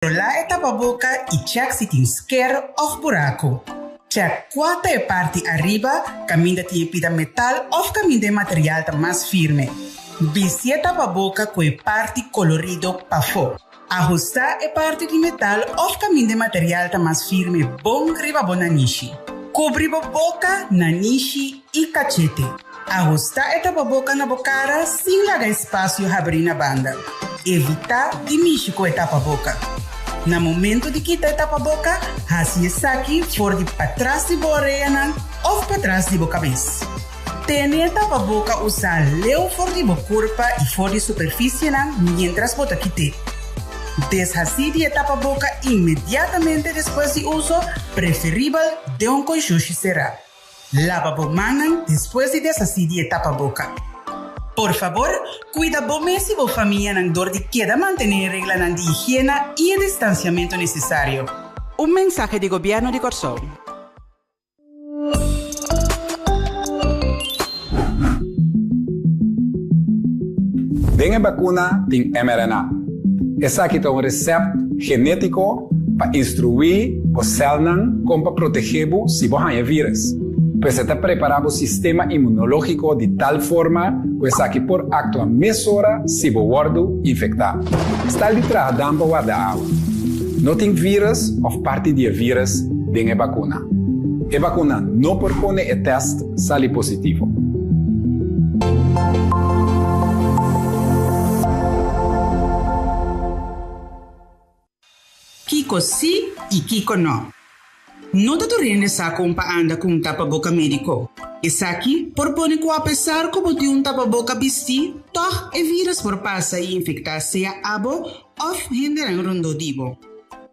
Kontrolá e tapaboka i chèk si tin sker òf buraku. Chèk kua ta e parti ariba kaminda tin e pida metal òf kaminda e material ta mas firme. Bisti e tapaboka ku e parti kolorido pafó. Ahustá e parti di metal òf kaminda e material ta mas firme bon riba bo nanishi. Kubri bo boka, nanishi i kachete. Ahustá e tapaboka na bo kara sin laga espasio habrí na banda. Evitá di mishi ku e tapaboka. Na momento di kita e tapaboka, hasi esaki for di patras di bo oreanan òf patras di bo kabes. Tene e tapaboka usá leu for di bo kurpa i for di superfisienan miéntras bo ta kit'é. Deshasí di e tapaboka inmediatamente despues di uso, preferibel den un konshushi será. Laba bo mannan despues di deshasí di e tapaboka. Por fabor, kuida bo mes i bo famianan dor di keda mantené e reglanan di higiena i e distansiamentu nesesario. Un mensahe di Gobièrnu di Kòrsou. Den e bakuna tin mRNA. Esaki ta un resèpt genétiko pa instruí bo sèlnan kon pa protegé bo si bo haña vírùs. Pues e ta prepará bo sistema inmunológiko di tal forma ku esaki por aktua mesora si bo wòrdu infektá. Stal di traha dam pa warda awa. No tin vírùs òf parti di e vírùs den e bakuna. E bakuna no por pone e tèst sali positivo. Kiko sí i kiko nò? No ta tur hende sa kon pa anda ku un tapaboka médiko. Esaki por pone ku apesar ku bo tin un tapaboka bistí, tòg e vírùs por pasa i infektá sea abo òf hendenan rondó di bo.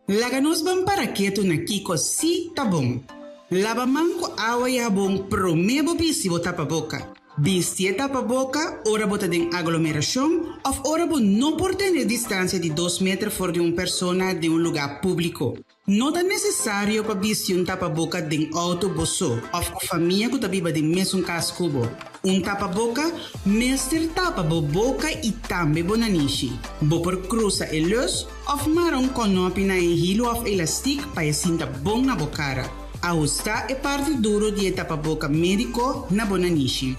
Laga nos ban para ketu na kiko sí ta bon. Laba man ku awa i habon promé bo bisti bo tapaboka. Bisti e tapaboka ora bo ta den aglomerashon òf ora bo no por tene distansia di dos meter for di un persona den un lugá públiko. No ta nesesario pa bisti un tapaboka den outo bo so òf ku famia ku ta biba den mesun kas ku bo. Un tapaboka mester tapa bo boka i tambe bo nanishi. Bo por krusa e lus òf mara un kònòpi na e hilu òf elastik pa e sinta bon na bo kara. Ahustá e parti duru di e tapaboka médiko na bo nanishi.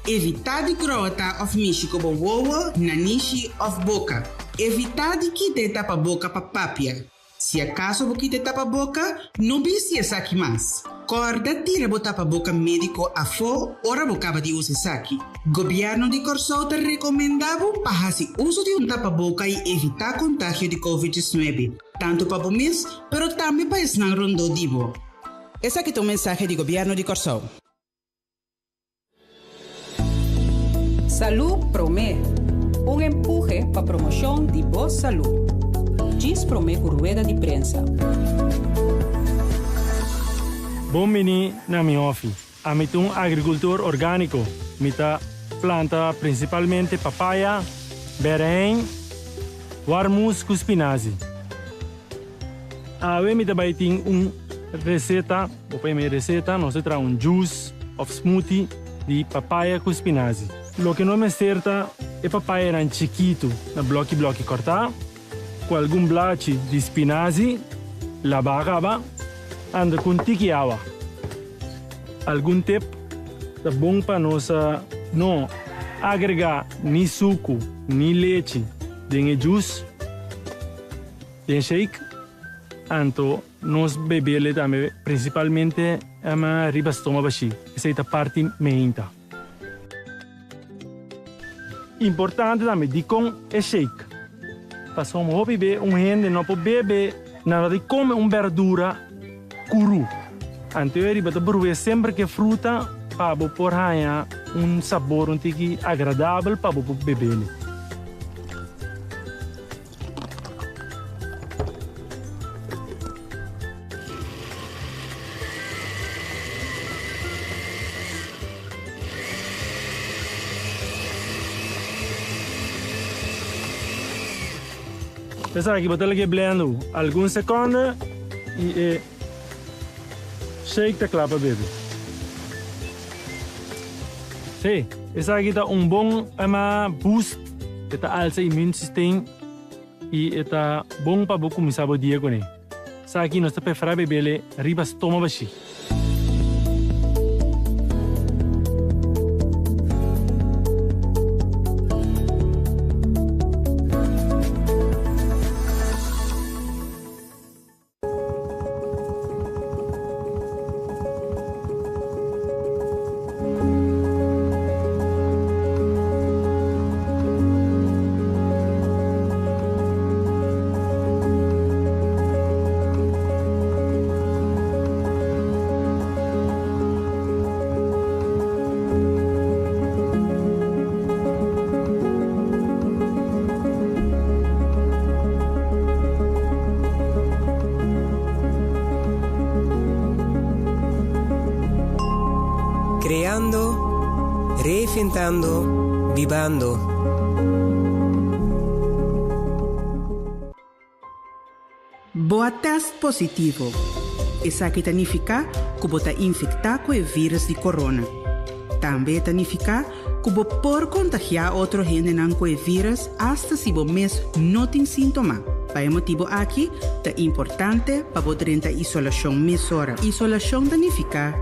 Evitá di grota òf mishi ku bo wowo, nanishi òf boka. Evitá di kita e tapaboka pa papia. Si akaso bo kita e tapaboka, no bisti esaki mas. Kòrda tira bo tapaboka médiko afó ora bo kaba di usa esaki. Gobièrnu di Kòrsou ta rekomendá bo pa hasi uso di un tapaboka i evitá kontagio di Covid 19, tantu pa bo mes, pero tambe pa esnan rondó di bo. Esaki ta un mensahe di Gobièrnu di Kòrsou. Salú Promé, un empuhe pa promoshon di bo salú. Djis promé ku rueda di prensa. Bon bini na mi hòfi. Ami ta un agrikultor orgániko. Mi ta planta prinsipalmente papaya, bèrèin, warmus ku spinazi. Awe mi ta bai tin un reseta, bo por yama e reseta, nos ta traha un juice of smoothie di papaya ku spinazi. Loke nos mester ta e papayanan chikitu na bloki bloki kòrtá, ku algun blachi di spinazi labá kaba, anda ku un tiki awa. Algun tip ta bon pa nos no agregá ni suku ni lechi den e juice. Den shake, anto nos bebele tambe principalmente ama riba stoma bashi, esey ta parti meinta. Importante tambe dicon e shake, pasobra hopi be un hende no por bebe nada di come un berdura curu, anto e riba ta bruhe semper ke fruta pa bo por haya un sabor un tiki agradabel pa bo por bebele. Esaki bo ta lag'é blendo algun sekonde i e shake ta kla pa bebe. Sí, esaki ta un bon boost. E ta alsa immuunsysteem. i e ta bon pa bo kuminsá bo dia kuné. Esaki nos ta preferá bebele riba stoma bashí. Creando, reinventando, bibando. Bo a test positivo. Esaki ta nifiká ku bo ta infektá ku e vírus di corona. Tambe e ta nifiká ku bo por kontagiá otro hendenan ku e vírus asta si bo mes no tin síntoma. Pa e motibu aki ta importante pa bo drenta isolashon mesora. Isolashon ta nifiká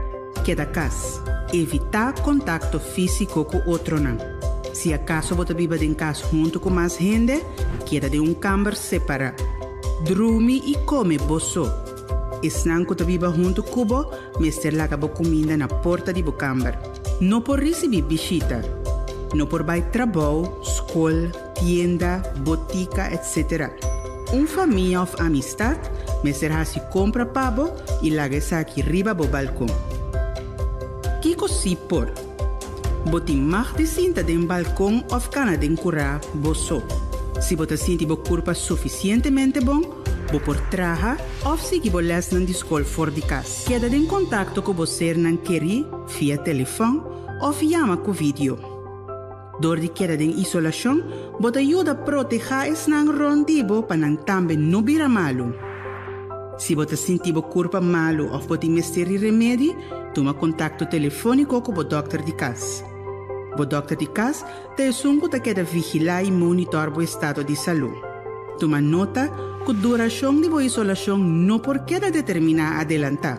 keda kas. Evitá kontakto físiko ku otronan. Si akaso bo ta biba den kas huntu ku mas hende, keda den un kamber separá. Drumi i kome bo so. Esnan ku ta biba huntu ku bo mester laga bo kuminda na porta di bo kamber. No por risibí bishita. No por bai trabou, skol, tienda, botika, etc. Un famia òf amistat mester hasi kompra pa bo i laga esaki riba bo balkon. Kiko sí por? Bo tin mag di sinta den balkon òf kana den kurá bo so. Si bo ta sinti bo kurpa sufisientemente bon, bo por traha òf sigui bo lèsnan di skol for di kas. Keda den kontakto ku bo sernan kerí via telefòn òf yama ku vidio. Dor di keda den isolashon, bo ta yuda protehá esnan rònt di bo pa nan tambe no bira malu. Si bo ta sinti bo kurpa malu òf bo tin mester di remedi, tuma kontakto telefóniko ku bo dòkter di kas. Bo dòkter di kas ta esun ku ta keda vigilá i monitòr bo estado di salú. Tuma nota ku durashon di bo isolashon no por keda determiná adelantá.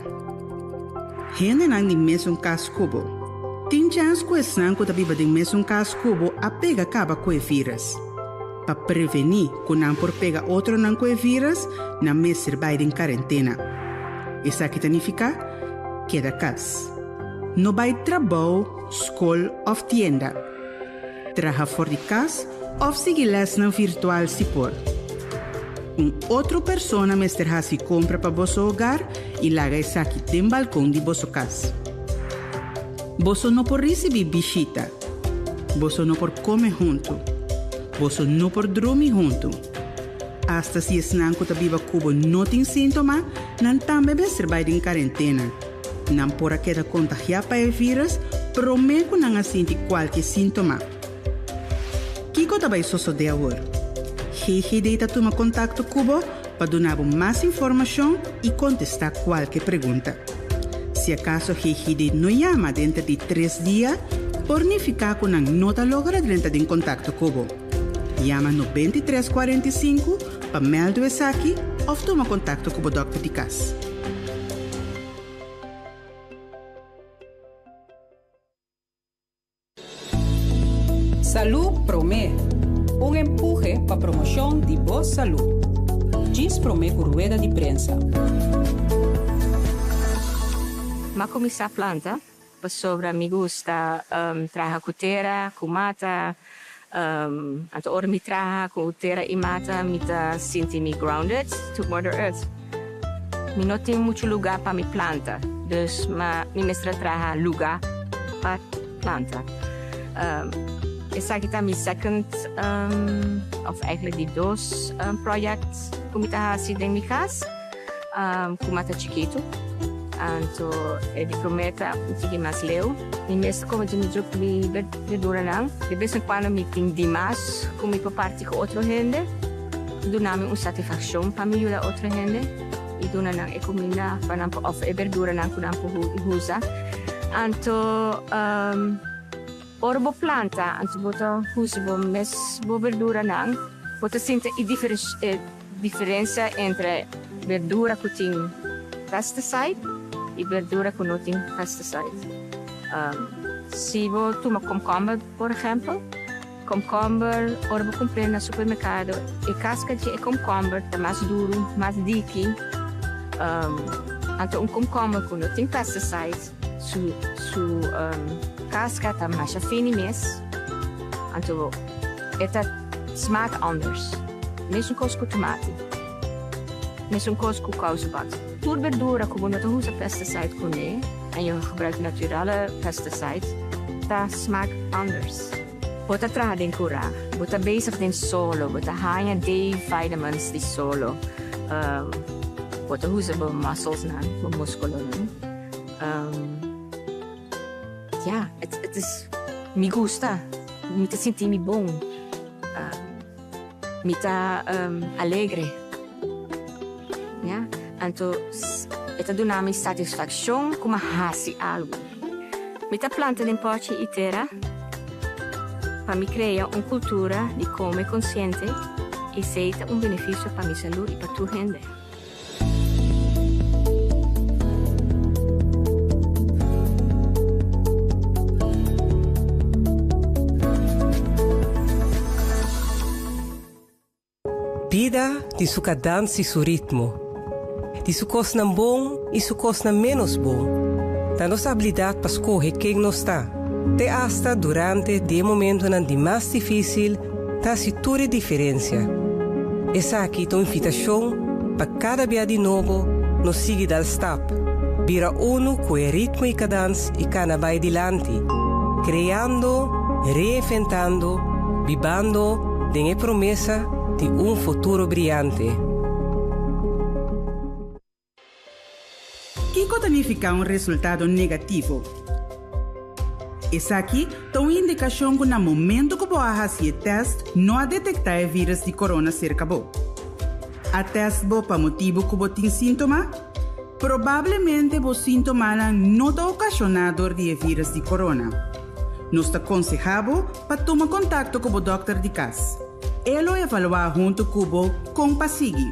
Hendenan di mesun kas ku bo. Tin chèns ku esnan ku ta biba den mesun kas ku bo a pega kaba ku e vírus. Pa prevení ku nan por pega otronan ku e vírus, nan mester bai den karentena. Esaki ta nifiká, keda kas. No bai trabou, skol òf tienda. Traha for di kas òf sigui lèsnan virtual si por. Un otro persona mester hasi kompra pa boso hogar i laga esaki den balkon di boso kas. Boso no por risibí bishita. Boso no por kome huntu. Boso no por drumi huntu. Asta si esnan ku ta biba ku bo no tin síntoma, nan tambe mester bai den karentena. Nan por a keda kontagiá pa e vírus promé ku nan a sinti kualke síntoma. Kiko ta bai sosodé awor? GGD ta tuma kontakto ku bo pa duna bo mas informashon i kontestá kualke pregunta. Si akaso GGD no yama denter di tres dia, por nifiká ku nan no ta logra drenta den kontakto ku bo. Yama 93 45 pa mèldu esaki òf tuma kontakto ku bo dòkter di kas. Salú Promé, un empuhe pa promoshon di bo salú. Djis promé ku rueda di prensa. M'a kuminsá planta pasobra mi gusta traha ku tera, ku mata. Anto ora mi traha ku tera i mata mi ta sinti mi grounded to mother earth. Mi no tin muchu lugá pa mi planta, dus ma mi mester a traha lugá pa planta. Esaki ta mi second of eigenlijk di dos project ku mi ta hasi den mi kas. Ku mata chikitu. Anto e di promé ta un tiki mas leu. Mi mes ta kome di mi druk mi berduranan. De bes en kuando mi tin dimas ku mi por parti ku otro hende. Duna mi un satisfakshon pa mi yuda otro hende i duna nan e kuminda pa nan por òf e berduranan ku nan por usa. Anto ora bo planta anto bo ta usa bo mes bo berduranan. Bo ta sinti e diferencia entre berdura cu tin pesticide y berdura cu no tin pesticide. Si bo tuma komkomber por ehempel, komkomber ora bo compr'e na supermercado e casca di e komkomber ta mas duro, mas diki. Anto un komkomber cu no tin pesticide su su casca ta masha fini mes, anto e ta smaak anders. Mesun kos ku tomati. Mesun kos ku kousebat. Tur berdura ku bo no ta usa pesticide kuné en je gebruikt naturale pesticide ta smaak anders. Bo ta traha den kurá, bo ta bezig den solo, bo ta haña D-vitamins di solo, bo ta usa bo musclesnan, bo muskulonan. Ya, het is, mi gusta, mi ta sinti mi bon, mi ta alegre. Ya, anto e ta duna mi satisfakshon ku mi a hasi algu. Mi ta planta den pòchi i tera pa mi krea un kultura di kome konsiente i esei ta un benefisio pa mi salú i pa tur hende. Bida tin su kadans i su ritmo, tin su kosnan bon i su kosnan ménos bon. Ta nos abilidat pa skohe ken nos ta, te asta durante di e momentonan di mas difísil, ta hasi tur e diferensia. Esaki ta un invitashon pa kada bia di nobo nos sigui dal stap, bira unu ku e ritmo i kadans i kana bai dilanti, kreando, reinventando, bibando den e promesa di un futuro briante. Kiko ta nifiká un resultado negativo? Esaki ta un indikashon ku na momentu ku bo a hasi e tèst no a detektá e vírùs di korona serka bo. A tèst bo pa motibu ku bo tin síntoma? Probablemente bo síntomanan no ta okashoná dor di e vírùs di korona. Nos ta konsehá bo pa tuma kontakto ku bo dòkter di kas. E lo evaluá huntu ku bo kon pa sigui.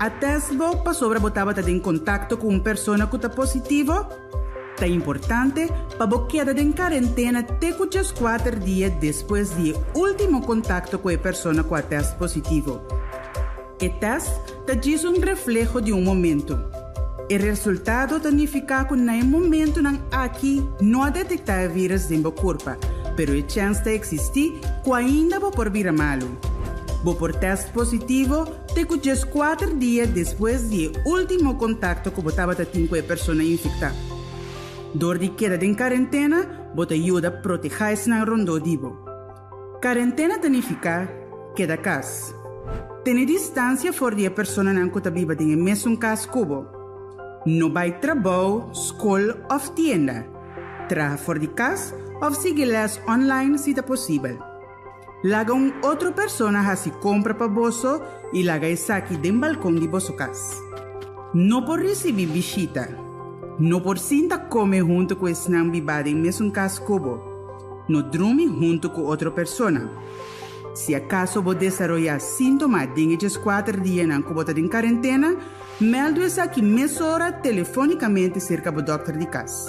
A test bo pasobra bo tabata den kontakto ku un persona ku ta positivo? Ta importante pa bo keda den karentena te ku djeskuater dia despues di e último kontakto ku e persona ku a test positivo. E test ta djis un refleho di un momento. E resultado ta nifiká ku na e momentunan aki no a detektá e vírùs den bo kurpa, pero e chèns ta eksistí ku ainda bo por bira malu. Bo por tèst positivo te ku djeskuater dia despues di e último kontakto ku bo tabata tin ku e persona infektá. Dor di keda den karentena, bo ta yuda protehá esnan rondó di bo. Karentena ta nifiká keda kas. Tene distansia for di e personanan ku ta biba den e mesun kas ku bo. No bai trabou, skol òf tienda. Traha for di kas òf sigui lès online si ta posibel. Laga un otro persona hasi kompra pa boso i laga esaki den balkon di boso kas. No por risibí bishita. No por sinta kome huntu ku esnan bibá den mesun kas ku bo. No drumi huntu ku otro persona. Si akaso bo desaroyá síntoma den e djeskuater dianan ku bo ta den karentena, mèldu esaki mesora telefónikamente serka bo dòkter di kas.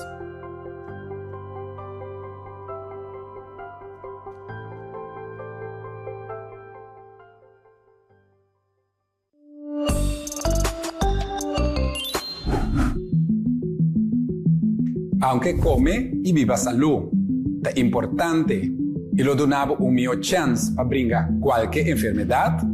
Aunke kome i biba salú ta importante i lo duna bo un mihó chèns pa bringa kualke enfermedat,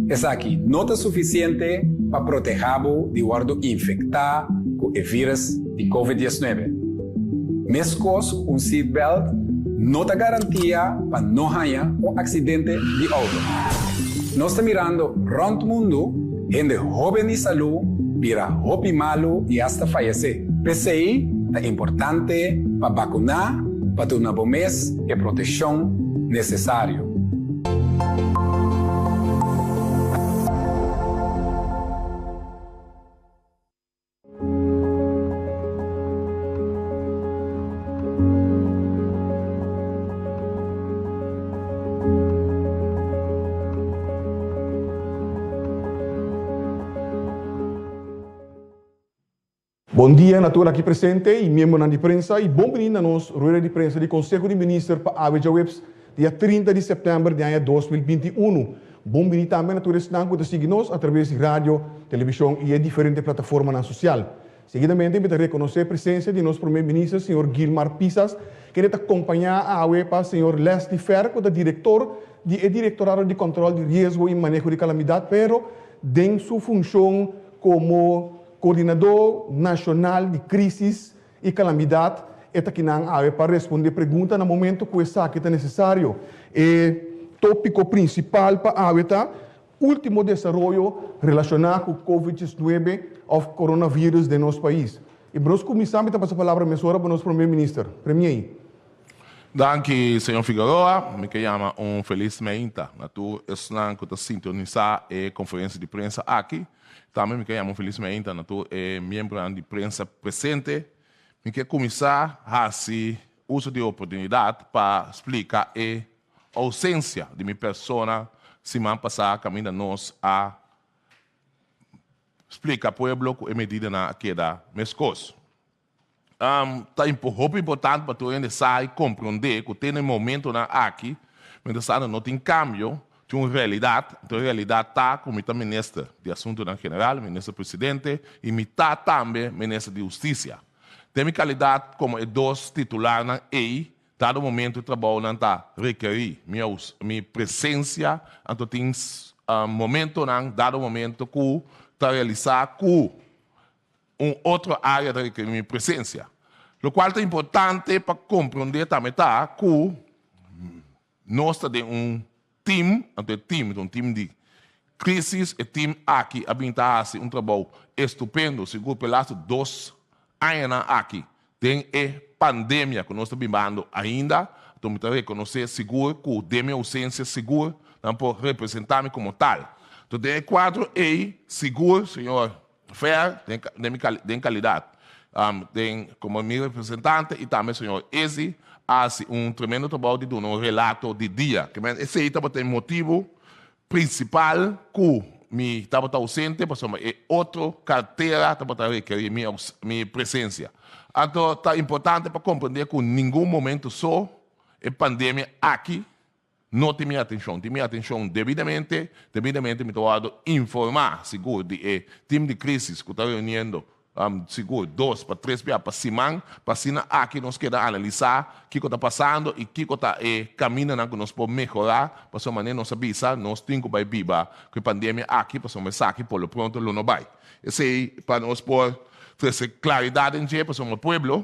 esaki no ta sufisiente pa protehá bo di wòrdu infektá ku e vírùs di Covid 19. Meskos ku un seatbelt no ta garantia pa no haña un aksidente di outo. Nos ta mirando rònt mundu hende hóben di salú bira hopi malu i asta fayesé. P'esei ta importante pa bakuná pa duna bo mes e proteshon nesesario. Bon dia na tur aki presente y miembronan di prensa y bon bini na nos rueda di prensa di Conseho di Minister pa awe djaweps dia 30 di september di aña 2021. Bon bini tambe na tur esnan cu ta sigui nos a traves di radio, television y e diferente plataformanan social. Seguidamente mi ta reconoce presencia di nos Prome Minister señor Gilmar Pisas kende ta compaña awe pa señor Leslie Fer cu ta director di e Directorado di Control di Riesgo y Maneho di Calamidad pero den su funcion como Coordinador Nacional di Crisis y Calamidad e ta kinan awe pa responde pregunta na momento cu esaki ta necesario. E topico principal pa awe ta ultimo desaroyo relaciona cu Covid 19 of coronavirus den nos pais. Y pa nos cuminsa mi ta pasa palabra mesora pa nos Prome Minister. Premier. Danki señor Figueroa. Mi ke yama un felis meinta na tur esnan ku ta sintonisá e konferensia di prensa aki. Tambe mi ke yama un felis meinta na tur e miembronan di prensa presente. Mi ke kuminsá hasi uso di e oportunidat pa splika e ousensia di mi persona siman pasá kaminda nos a splika pueblo ku e medidanan a keda meskos. Ta hopi importante pa tur hende sa i komprondé ku te na e momentonan aki, mientras tanto no tin kambio, tin un realidat. Anto e realidat ta ku mi ta minister di Asuntunan General, minister presidente, i mi ta tambe minister di Hustisia. Den mi kalidat komo e dos titularnan ei, dado momento e trabounan ta rekerí mi presensia, anto tin momentonan, dado momento ku ta realisá ku un otro área ta rekerí mi presensia. Lokual ta importante pa komprondé tambe ta ku nos ta den un tim, anto e tim ta un tim di krísis, e tim aki a bin ta hasi un trabou estupendo sigur pa e lastu dos añanan aki den e pandemia ku nos ta bibando ainda, anto mi ta rekonosé sigur ku den mi ousensia sigur nan por representá mi komo tal. Anto den e kuadro ei sigur señor Fer den mi den calidad den como mi representante y tambe señor Izzy a haci un tremendo trabao di duna un relato di dia. Ke men esey tabata e motibo principal cu mi tabata ausente pasobra e otro cartera tabata rekeri mi mi presencia. Anto ta importante pa comprende cu ningun momento so e pandemia aki No tin mi atenshon. Tin mi atenshon debidamente, debidamente mi ta wòrdu informá sigur di e tim di krísis ku ta reuniendo sigur dos pa tres bia pa siman, pa asina aki nos keda analisá kiko ta pasando i kiko ta e kamindanan ku nos por mehorá, pasobra manera nos a bisa nos tin ku bai biba ku e pandemia aki pasobra esaki por lo pronto lo no bai. Esei pa nos por trese klaridat den dje pasobra pueblo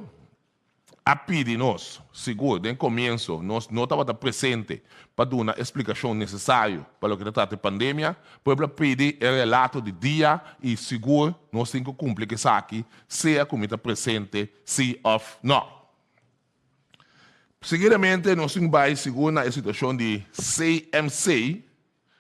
a pidi nos, sigur den komienso nos no tabata presente pa duna e splikashon nesesario pa loke ta trata e pandemia, pueblo a pidi e relato di dia i sigur nos tin ku kumpli ku esaki sea ku mi ta presente si òf nò. Seguidamente nos tin bai sigur na e situashon di CMC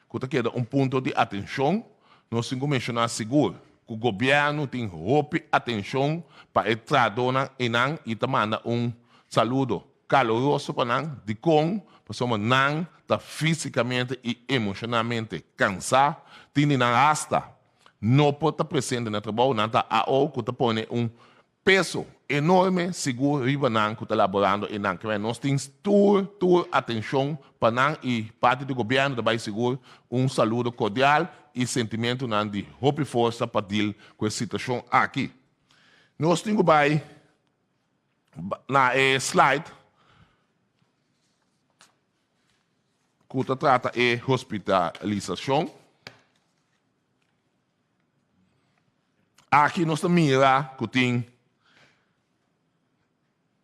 ku ta keda un punto di atenshon, nos tin ku menshoná sigur ku gobièrnu tin hopi atenshon pa e trahadónan einan i ta manda un saludo kaloroso pa nan. Dikon? Pasobra nan ta físikamente i emoshonalmente kansá, tin di nan asta no por ta presente na trabou, nan ta AO ku ta pone un Peso enorme sigur riba nan ku ta laborando e nan. Kibè nos tin tur tur atenshon pa nan i parti di gobièrnu ta bai sigur un saludo kordial i sentimentunan di hopi forsa pa dil ku e situashon aki. Nos tin ku bai na e slide ku ta trata e hospitalisashon. Aki nos ta mira ku tin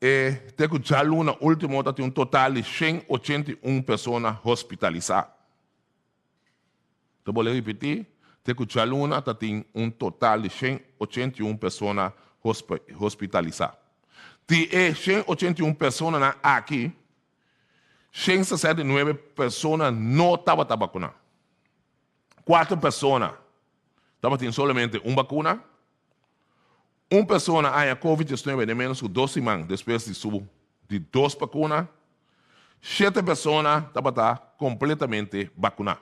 e te ku djaluna último ta tin un total di 181 persona hospitalisá. Ta bolbe ripití, te ku djaluna ta tin un total di 181 persona hospitalisá. Di e 181 personanan aki, 169 persona no tabata bakuná. Kuater persona tabatin solamente un bakuna. Un persona a haña Covid 19 den ménos ku dos siman despues di su di dos bakuna. Shete persona tabata kompletamente bakuná.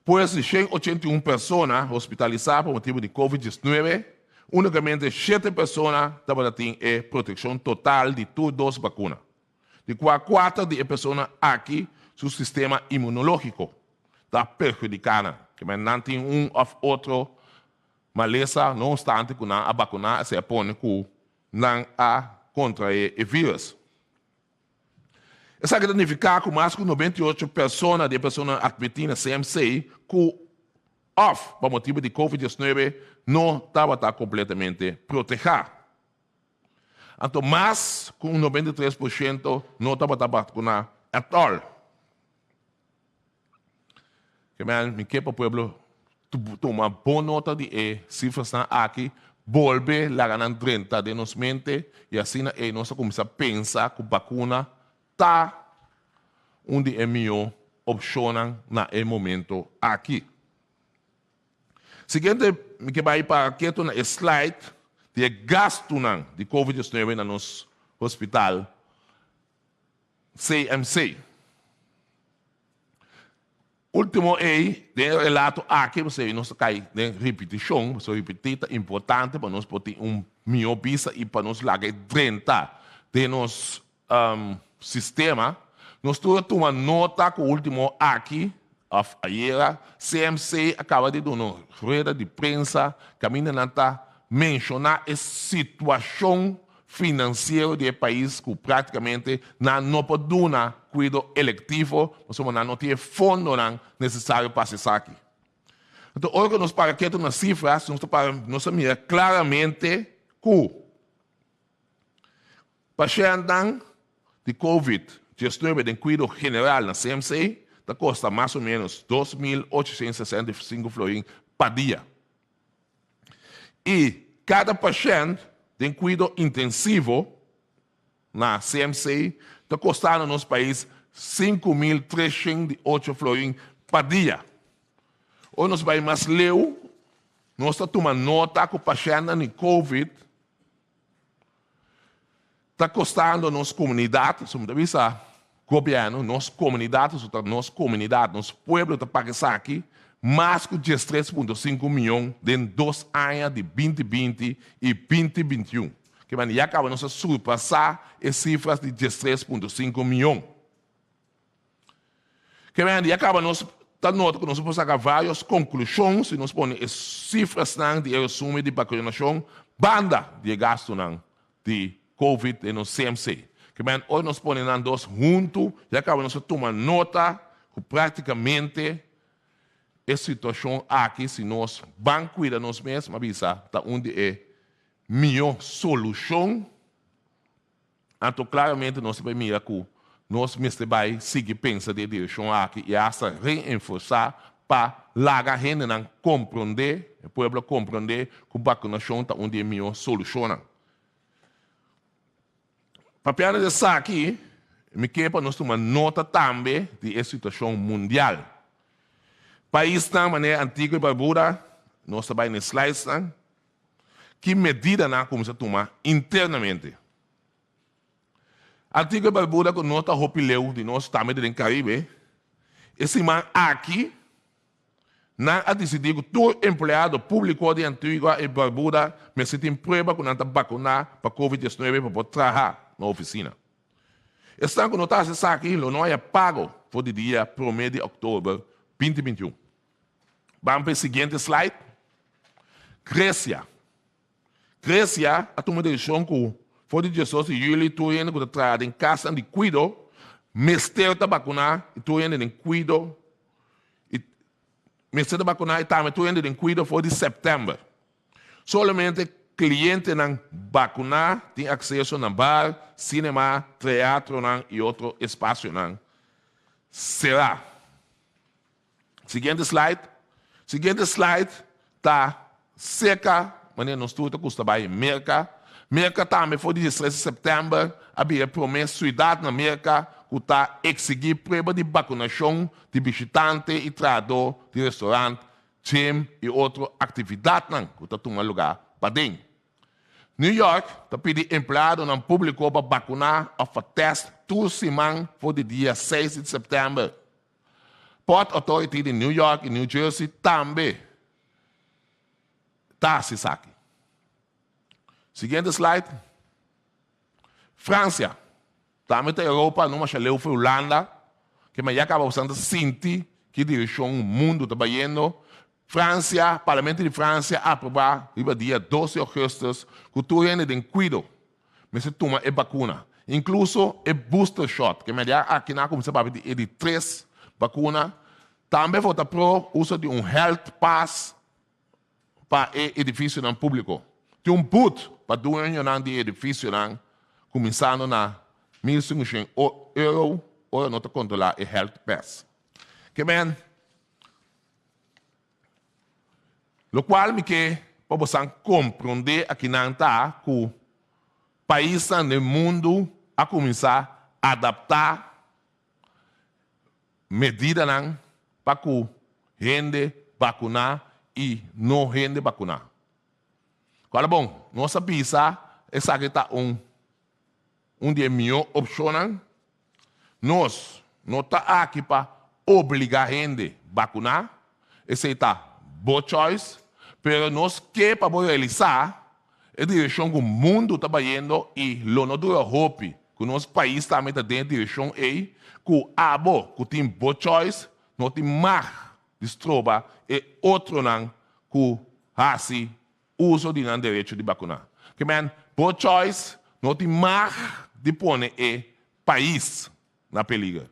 Pues di 181 persona hospitalisá pa motibu di Covid 19, únikamente shete persona tabata tin e protekshon total di tur dos bakuna, di kua kuater di e persona aki su sistema imunológiko ta perhudiká nan, ke men nan tin un òf otro malesa no opstante ku nan a bakuná esei a pone ku nan a kontraé e vírus. Esaki ta nifiká ku mas ku 98 persona di e personanan atmití na CMC ku òf pa motibu di Covid 19 no tabata kompletamente protehá. Anto mas ku un 93% no tabata bakuná ètòl. Ke men mi ke pa pueblo tuma bon nota di e sifrasnan aki, bolbe laga nan drenta den nos mente i asina ei nos a kuminsá pensa ku bakuna ta un di e mihó opshonnan na e momento aki. Siguiente mi ke bai pa ketu na e slide di e gastunan di Covid 19 na nos hospital CMC. Último ei, den e relato aki, pasobra nos ta kai den ripitishon, pasobra ripití ta importante pa nos por tin un mihó bista i pa nos laga e drenta den nos sistema. Nos tur a tuma nota ku último aki, òf ayera, CMC a kaba di duna un rueda di prensa kaminda nan ta menshoná e situashon finansiero di e pais ku práktikamente nan no por duna kuido elektivo pasobra nan no tin e fondonan nesesario pa hasi esaki. Anto ora ku nos para ketu na sifras nos ta para nos ta mira klaramente ku pashèntnan di covid 19 den kuido general na CMC ta kosta mas o ménos 2.865 florin pa dia. I kada pashènt den kuido intensivo na CMC ta kosta na nos pais 5308 florin pa dia. Ora nos bai mas leu, nos ta tuma nota ku pashèntnan di covid ta kostando nos komunidat, so mi ta bisa gobièrnu, nos komunidat, so ta nos komunidat, nos pueblo ta paga esaki mas ku 13.5 mion den dos aña di 2020 i 2021. Ke manera ya kaba nos a surpasá e sifras di 13.5 mion. Ke manera ya kaba nos ta nota ku nos por saka vários konklushon si nos pone e sifrasnan di e resumen di bakunashon banda di e gastunan di Covid den nos CMC. Ke manera ora nos pone nan dos huntu ya kaba nos a tuma nota ku práktikamente e situashon aki si nos ban kuida nos mes, mi a bisa, ta un di e mihó solushon. Anto klaramente nos ta bai mira ku nos mester bai sigui pensa den e direkshon aki i asta reenforsá pa laga hendenan komprondé, e pueblo komprondé ku bakunashon ta un di e mihó solushonnan. Papiando di esaki, mi ke pa nos tuma nota tambe di e situashon mundial. Paisnan manera Antigua i Barbuda, nos ta bai na e slidesnan, Ki medida nan a kuminsá tuma internamente? Antigua i Barbuda ku no ta hopi leu di nos tambe ta den Karibe, e siman aki nan a disidí ku tur empleado públiko di Antigua i Barbuda mester tin prueba ku nan ta bakuná pa Covid 19 pa por traha na ofisina. Esnan ku no ta hasi esaki lo no haya pago for di dia promé di òktober 2021. Ban pa e siguiente slide. Grecia. Grecia a tuma desishon ku for di 18 di yüli tur hende ku ta traha den kasnan di kuido mester ta bakuná i tur hende den kuido i mester ta bakuná i tambe tur hende den kuido for di sèptèmber. Solamente klientenan bakuná tin akseso na bar, sinema, teatronan i otro espasionan será. Siguiente slide. Siguiente slide ta seka manera nos tur ta gusta bai Merka. Merka tambe for di 13 di sèptèmber a bira e promé siudat na Merka ku ta eksigí prueba di bakunashon di bishitante i trahadó di restorant, gym i otro aktividatnan ku ta tuma lugá paden. New York ta pidi empleadonan públiko pa bakuná òf pa tèst tur siman for di dia 6 di sèptèmber. Port Authority di New York i New Jersey tambe ta hasi esaki. Siguiente slide. Fransia, tambe ta Europa, no masha leu for Hulanda, ke men ya kaba bosan ta sinti ki direkshon mundu ta bayendo. Fransia, Parlamento di Fransia a aprobá riba dia dos di ougùstùs ku tur hende den kuido mester tuma e bakuna, inkluso e booster shot, ke men ya aki nan a kuminsá papia di e di tres bakuna. Tambe vota pro uso di un health pass pa e edifisionan públiko. Tin un but pa dueñonan di e edifisionan kuminsando na 1500 euro ora no ta kontrolá e health pass. Ke men, lokual mi ke pa bosan komprondé akinan ta ku paisnan den mundu a kuminsá adaptá medidanan pa ku hende bakuná i no hende bakuná. Kual bon, nos a bisa esaki ta un un di e mihó opshonnan. Nos no ta aki pa obligá hende bakuná, esei ta bo choice, pero nos ke pa bo realisá e direkshon ku mundu ta bayendo i lo no dura hopi ku nos pais tambe ta den e direkshon ei, ku abo ku tin bo choice no tin mag di stroba e otronan ku hasi uso di nan derecho di bakuná. Ke men, bo choice no tin mag di pone e pais na peliger.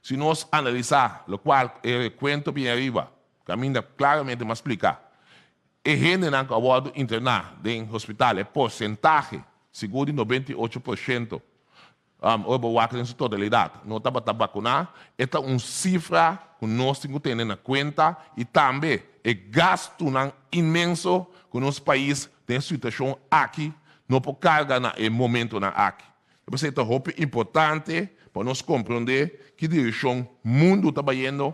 Si nos analisá lokual e rekuento bien ariba, kaminda klaramente m'a splika, e hendenan ku a wòrdu interná den hospital, e porsentahe sigur di 98%, Ora bo wak den su totalidat, no tabata bakuná, e ta un sifra ku nos tin ku tene na kuenta i tambe e gastunan inmenso ku nos pais den e situashon aki no por karga na e momentonan aki. Ta p'esei ta hopi importante pa nos komprondé ki direkshon mundu ta bayendo,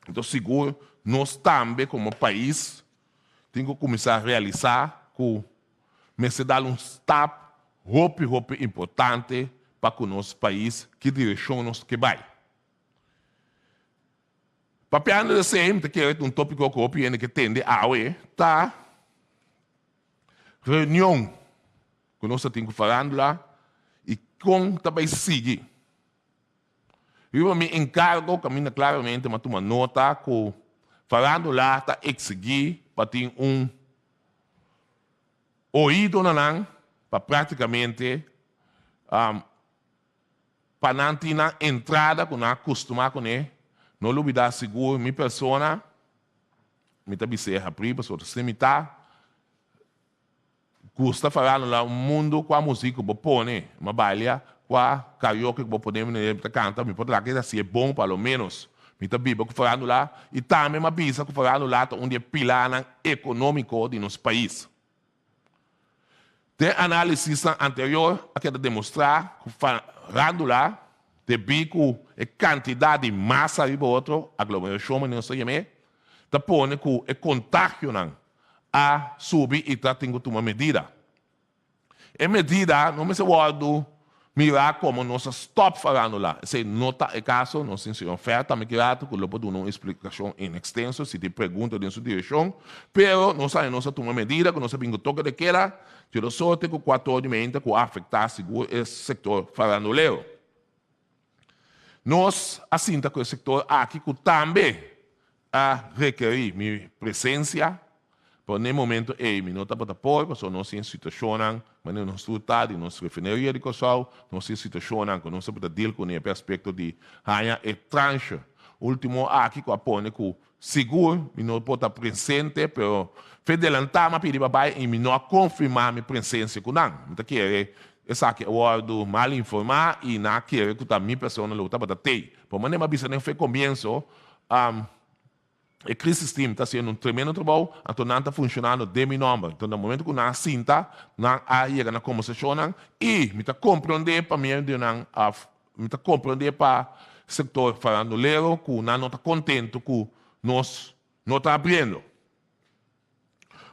anto sigur nos tambe komo pais tin ku kuminsá realisá ku mester dal un stap hopi hopi importante pa ku nos pais ki direkshon nos ke bai. Papiando di esei mi ta kere ta un topiko ku hopi hende ke tende awe ta reunion ku nos ta tin ku farandula i kon ta bai sigui. Riba mi enkargo kaminda klaramente mi a tuma nota ku farandula ta eksigí pa tin un Oido na nan pa práktikamente pa nan tin nan entrada ku nan a kustumá kuné. No lubidá sigur mi persona, mi ta bis'é habrí pasobra si mi ta gusta fará no la un mundu kua muzik ku bo pone, mi a balia kua karaoke ku bo pone mi ta kanta, mi por traha ke hasié bon pa lo ménos mi ta biba ku farándula i tambe mi a bisa ku farándula ta un di e pilánan ekonómiko di nos pais. Den análisisnan anterior a keda demostrá ku farándula, debí ku e kantidat di masa riba otro, aglomerashon manera nos ta yam'é, ta pone ku e kontagionan a subi i ta tin ku tuma medida. E medida no mester wòrdu mirá komo nos a stòp farándula. Esei no ta e kaso. Nos tin señor Fer tambe ki ratu ku lo por duna un esplikashon en ekstenso si tin pregunta den su direkshon. Pero nos haña nos a tuma medida ku nos a bin ku toke de keda. Tiro sorte ku kuator di meinta ku a afektá sigur e sektor farandulero. Nos a sinta ku e sektor aki ku tambe a rekerí mi presensia, pero n'e momento ei mi no tabata por, pasobra nos tin situashonnan manera nos tur ta di nos refineria di Kòrsou, nos tin situashonnan ku nos tabata deal kuné p'e aspekto di haña e tranche último aki ku a pone ku sigur mi no por ta presente, pero fe delantá mi a pidi pa bai i mi no a konfirmá mi presensia ku nan. Mi ta kere esaki a wòrdu mal informá i nan a kere ku ta mi persona lo tabata tei. Por manera mi a bisa den fe komienso, E crisis team ta haciendo un tremendo trabou, anto nan ta funcionando den mi nomber. Enton na momento cu nan a sinta, nan a yega na conversacionnan y mi ta comprende pa medio di nan, mi ta comprende pa sector farandulero cu nan no ta contento cu nos no ta abriendo.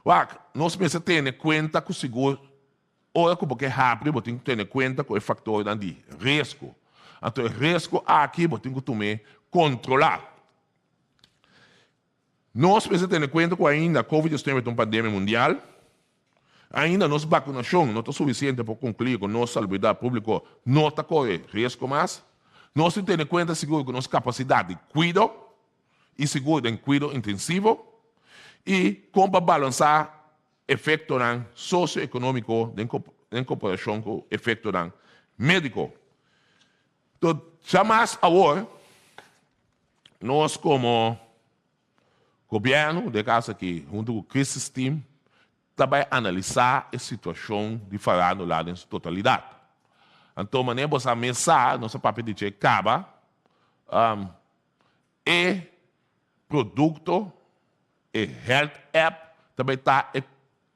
Wak, nos mester tene cuenta cu sigur Ora ku bo ke habri bo tin ku tene kuenta ku e faktornan di riesgo. Anto e riesgo aki bo tin ku tum'é kontrolá. Nos mester tene kuenta ku ainda Covid 19 ta un pandemia mundial, ainda nos bakunashon no ta sufisiente pa konkluí ku nos salubridat públiko no ta kore riesgo mas. Nos tin tene kuenta sigur ku nos kapasidat di kuido i sigur den kuido intensivo i kon pa balansá efektonan sosioekonómiko den komparashon ku efektonan médiko. Tot djamas awor nos komo gobièrnu, den e kaso aki huntu ku Crisis Team, ta bai analisá e situashon di farándula den su totalidat. Anto manera bo sa mes sa, nos a papia di dje kaba, e produkto, e health app ta bai ta e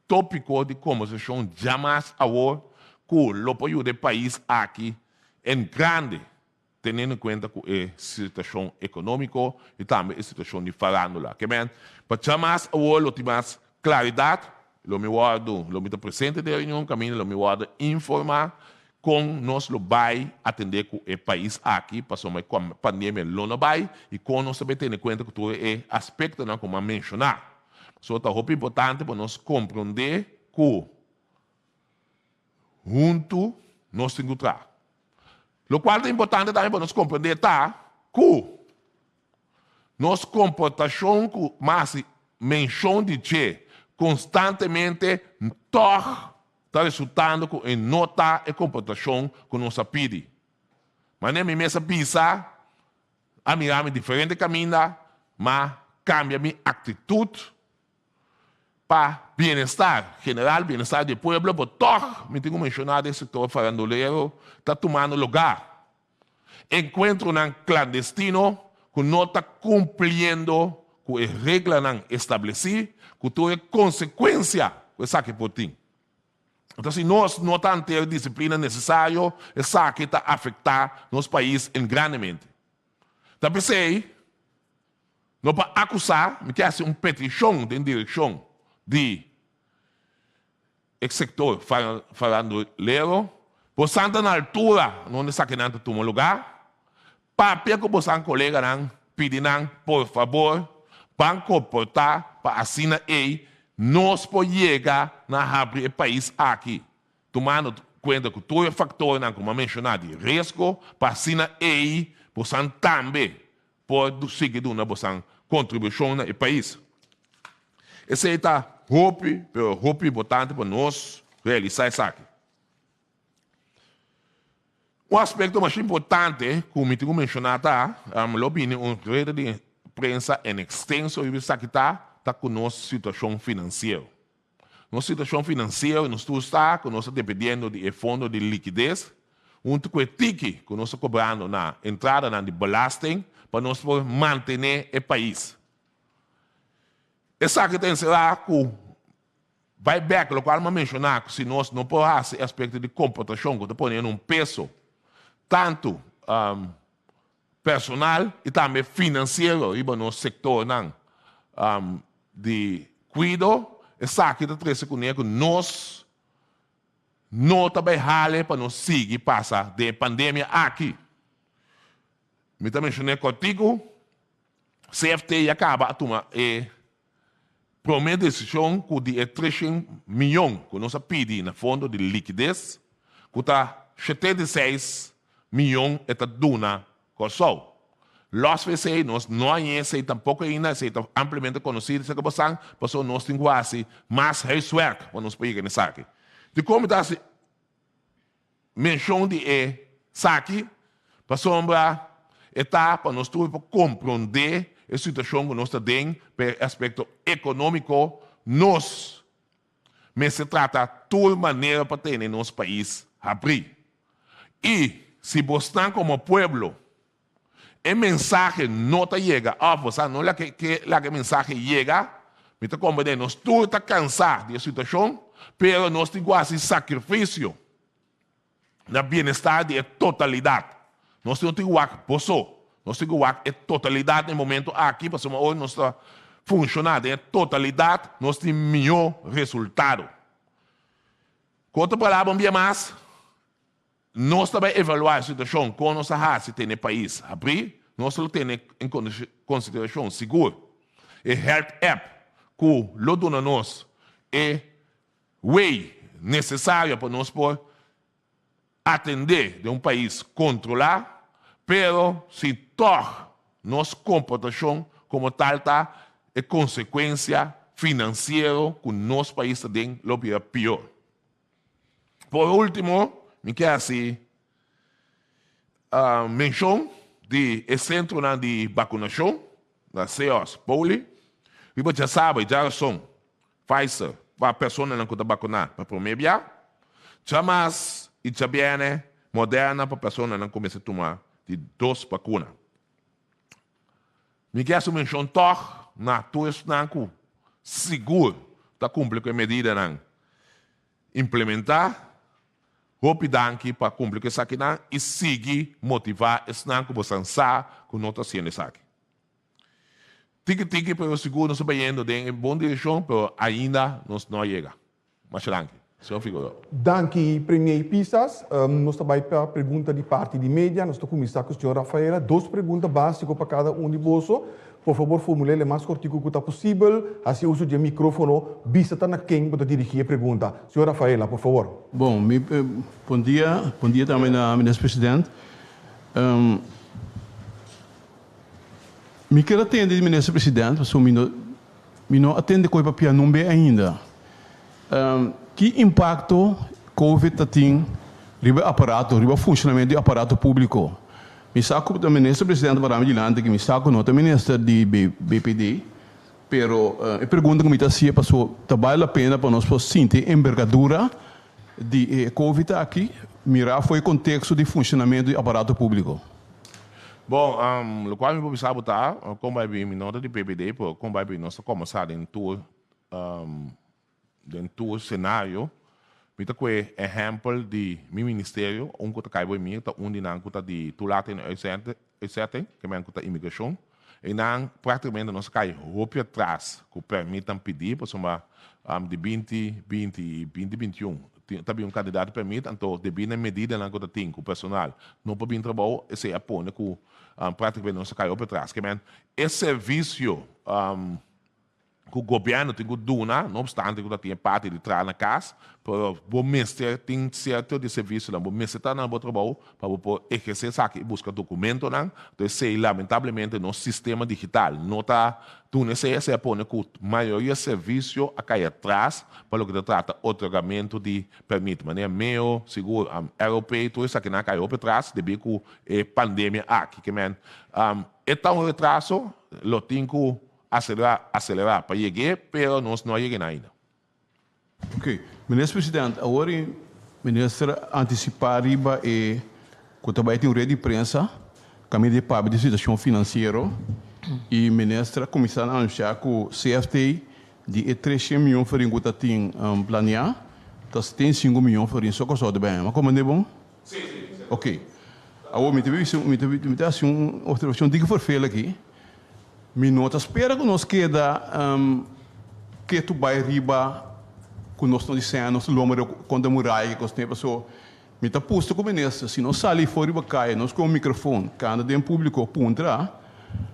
tópiko di kombersashon djamas awor ku lo por yuda e pais aki en grande, teniendo en kuenta ku e situashon ekonómiko i tambe e situashon di farándula. Ke men, pa djamas awor lo tin mas klaridat, lo mi wòrdu, lo mi ta presente den e reunion kaminda lo mi wòrdu informá kon nos lo bai atendé ku e pais aki pasobra e pandemia lo no bai i kon nos ta bai tene kuenta ku tur e aspektonan ku mi a menshoná. Pasobra ta hopi importante pa nos komprondé ku huntu nos tin ku traha. Lokual ta importante tambe pa nos komprondé ta ku nos komportashon ku mas menshon di dje konstantemente tòg ta resultando ku e no ta e komportashon ku nos a pidi. Manera mi mes a bisa, a mira mi diferente kaminda, ma kambia mi aktitut pa bienestar general, bienestar di e pueblo, pero tòg mi tin ku menshoná den sektor farandulero ta tumando lugá. Enkuentronan klandestino ku no ta kumpliendo ku e reglanan establesí, ku tur e konsekuensia ku esaki por tin. Enton si nos no ta ante e disiplina nesesario, esaki ta afektá nos pais en grandemente. Ta p'esei, no pa akusá, mi ke hasi un petishon den direkshon di E sektor farandulero, bosan ta na altura donde esakinan ta tuma lugar, papia ku bosan koleganan, pidi nan por fabor ban komportá pa asina ei nos por yega na habri e pais aki, tumando kuenta ku tur e faktornan ku mi a menshoná di riesgo, pa asina ei bosan tambe por sigui duna bosan kontribushon na e pais. Esei ta hopi, pero hopi importante pa nos realisá esaki. Un aspekto masha importante ku mi tin ku menshoná ta, lo bini un rueda di prensa en ekstenso riba esaki ta, ta ku nos situashon finansiero. Nos situashon finansiero nos tur sa ku nos ta dependiendo di e fondo di likides huntu ku e tiki ku nos ta kobrando na entradanan di belasting pa nos por mantené e pais. Esaki ta enserá ku bai bèk lokual mi a menshoná ku si nos no por hasi e aspekto di komportashon ku ta pone un peso tantu personal i tambe finansiero riba nos sektornan di kuido, esaki ta trese kuné ku nos no ta bai hale pa nos sigui pasa den e pandemia aki. Mi ta menshoné kòrtiku, CFT ya kaba a tuma e promé desishon ku di e treshen miyon ku nos a pidi na fondo di likides, ku ta 76 miyon e ta duna Kòrsou. Lòs for esei nos no haña esei tampoko ainda, esei ta ampliamente konosí serka bosan, pasobra nos tin ku hasi mas huiswerk pa nos por yega na esaki. Dikon mi ta hasi menshon di e saki? Pasobra e ta pa nos tur por komprondé e situashon ku nos ta den pa e aspekto ekonómiko, nos mester trata tur manera pa tene nos pais habrí. I si bosnan komo pueblo e mensahe no ta yega òf bosan no ke laga e mensahe yega, mi ta komprendé nos tur ta kansá di e situashon, pero nos tin ku hasi sakrifisio na bienestar di e totalidat. Nos no tin ku wak bo so, nos tin ku wak e totalidat na e momento aki, pasobra ora nos ta funshoná den e totalidat, nos tin mihó resultado. Ku otro palabra, un bia mas, nos ta bai evaluá e situashon kon nos a hasi tene e pais habrí, nos lo tene en konsiderashon sigur. e health app ku lo duna nos e way nesesario pa nos por atendé den un pais kontrolá, pero si tòg nos komportashon komo tal ta e konsekuensia finansiero ku nos pais ta den lo bira pior. Por último, mi ke hasi menshon di e sentronan di bakunashon na Seos Poli riba djasabra i djarason Pfizer pa personanan ku ta bakuná pa promé bia, djamas i djabièrnè Moderna pa personanan ku mester tuma di dos bakuna. Mi ke hasi un menshon tòg na tur esnan ku sigur ta kumpli ku e medidanan implementá. Hopi danki pa kumpli ku esakinan i sigui motivá esnan ku bosan sa ku no ta hasiendo esaki. Tiki tiki pero sigur nos ta bayendo den e bon direccion pero ainda nos no a yega. Masha danki. Señor Figueroa. Danki Premier Pisas. Nos ta bai pa pregunta di parti di media. Nos ta kuminsá ku señor Rafaela. Dos pregunta básiko pa kada un di boso. Por fabor formul'é mas kortiku ku ta posibel. Hasi uso di e mikrófono. Bisa ta na ken bo ta dirigí e pregunta. Señor Rafaela, por fabor. Bon, mi bon dia. Bon dia tambe na Minister President. Mi kier a tende di Minister President, pasobra mi no mi no a tende koe papia nun be ainda. Ki impakto Covid ta tin riba e aparato, riba funshonamento di aparato públiko? Mi sa ku ta Minister President ta pará mi dilanti aki, mi sa ku no ta Minister di BPD, pero e pregunta ku mi ta hasi e pasobra ta bale la pena pa nos por sinti e embergadura di e Covid aki, mirá for e konteksto di funshonamento di aparato públiko. Bon, lokual mi por bisa bo ta, kon bai bin, mi no ta di PPD, pero kon bai bin nos ta kòmensá den tur, den tur senario. Mi ta kue ehèmpel di mi ministerio, un ku ta kai bo i mi ta un di nan ku ta di toelating en uitzetting, ke men ku ta imigrashon. Einan práktikamente nos a kai hopi atras ku pèrmitnan pidí, pasobra di binti binti i binti bintiun ta bin un kantidat di pèrmit, anto debí na e medidanan ku ta tin ku personal no por bin trabou, esei a pone ku práktikamente nos a kai hopi atras. Ke men e servisio ku gobièrnu tin ku duna, no opstante ku ta tin e parti di traha na kas, pero bo mester tin sierto di servisionan, bo mester ta na bo trabou pa bo por ehersé esaki i buska dokumentonan. Enton esei lamentablemente nos sistema digital no ta duna esei, esei a pone ku mayoria servisio a kai atras pa loke ta trata otorgamentu di pèrmit, manera meo, sigur, ROP, tur esakinan a kai hopi atras debí ku e pandemia aki. Ke men e ta un retraso, lo tin ku Aselerá, aselerá pa yeg'é, pero nos no a yeg'é ainda. Ok. Minister President, awor e Minister a anticipá riba e cu ta bay tin un red di prensa caminda di papia di situacion financiero y Minister a cuminsa na anuncia cu CFT di e 300 miyon florin cu ta tin planea ta 75 miyon florin so Corsou ta bay haña. Mi a comprende bon? Sí, sí, sí. Ok. Awor mi ta bisa, mi ta mi ta haci un observacion diki verveel aki. Mi no ta spera ku nos keda ketu bai riba ku nos no diseña nos lomba riba kontra muraya ki kos ne paso mi ta pusta ku minister si nos sali for riba kaya nos ku un mikrofon kanda den publiko puntra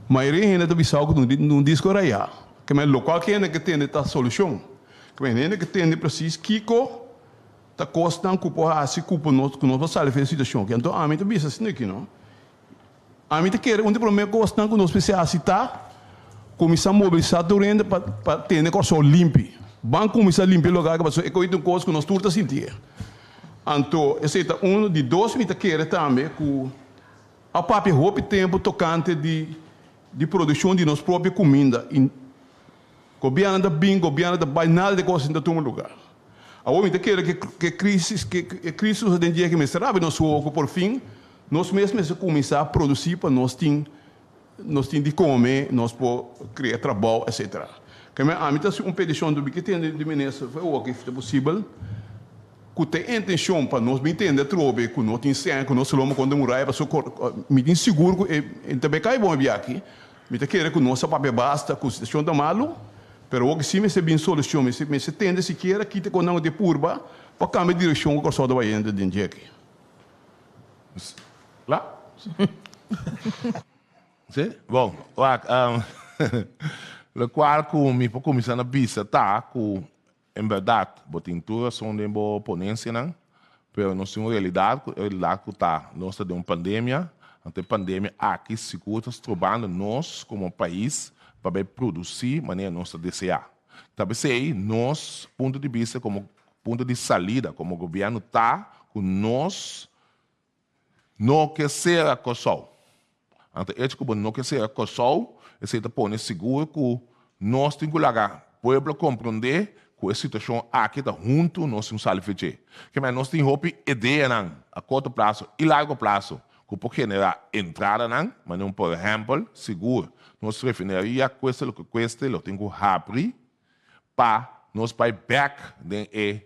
mayoria hende ta bisao ku un disko raya ke men lokual ke hende ke tende ta solushon ke men hende ke tende presis kiko ta kosnan ku por hasi ku por nos ku nos por sali for e situashon aki anto ami ta bisa asina aki no. Ami ta kere un di promé kosnan ku nos mester hasi ta kuminsá mobilisá tur hende pa pa tene Kòrsou limpi. Ban kuminsá limpia e lugá pasobra e koe ta un kos ku nos tur ta sintié. Anto esei ta unu. Di dos mi ta kere tambe ku a papia hopi tempu tokante di di produkshon di nos propio kuminda i gobièrnu ta bin, gobièrnu ta bai, nada di e kos ta tuma lugá. Awor mi ta kere ku e krisis ku e krisis ku nos ta den dje aki mester abri nos wowo ku por fin Nos mes mester kuminsá produsí pa nos tin nos tin di kome, nos por krea trabou etcetera. Keme ami ta hasi un petishon dor mi ke tende di minister for e wòrk if ta posibel ku ta e intenshon pa nos bin tende atrobe ku no tin sèn ku nos lomba kontra muraya paso mi tin sigur ku e ta bai kai bon e biaha aki. Mi ta kere ku nos a papia basta ku situashon ta malu pero wòrk si mester bin solushon mester mester tende sikiera kita kon nan ku ta purba pa kambia direkshon ku Kòrsou ta bayendo den dje aki. La? Sí? Bon, wak. Lokual ku mi por kuminsá na bisa ta ku en bèrdat bo tin tur rason den bo ponensianan, pero nos tin un realidat ku e realidat ku ta nos ta den un pandemia, anto e pandemia aki sigur ta strobando nos komo pais pa bai produsí manera nos ta deseá. Ta p'esei nos punto di bista komo punto di salida komo gobièrnu ta ku nos No ke sera Kòrsou. Anto echo ku bo no ke sera Kòrsou, esei ta pone sigur ku nos tin ku laga pueblo komprondé ku e situashon aki ta huntu nos tin sali fech'é. Ke men nos tin hopi ideanan a korto plaso i largo plaso ku por generá entradanan, manera un por ehèmpel, sigur nos refineria kueste loke kueste lo tin ku habri pa nos bai bèk den e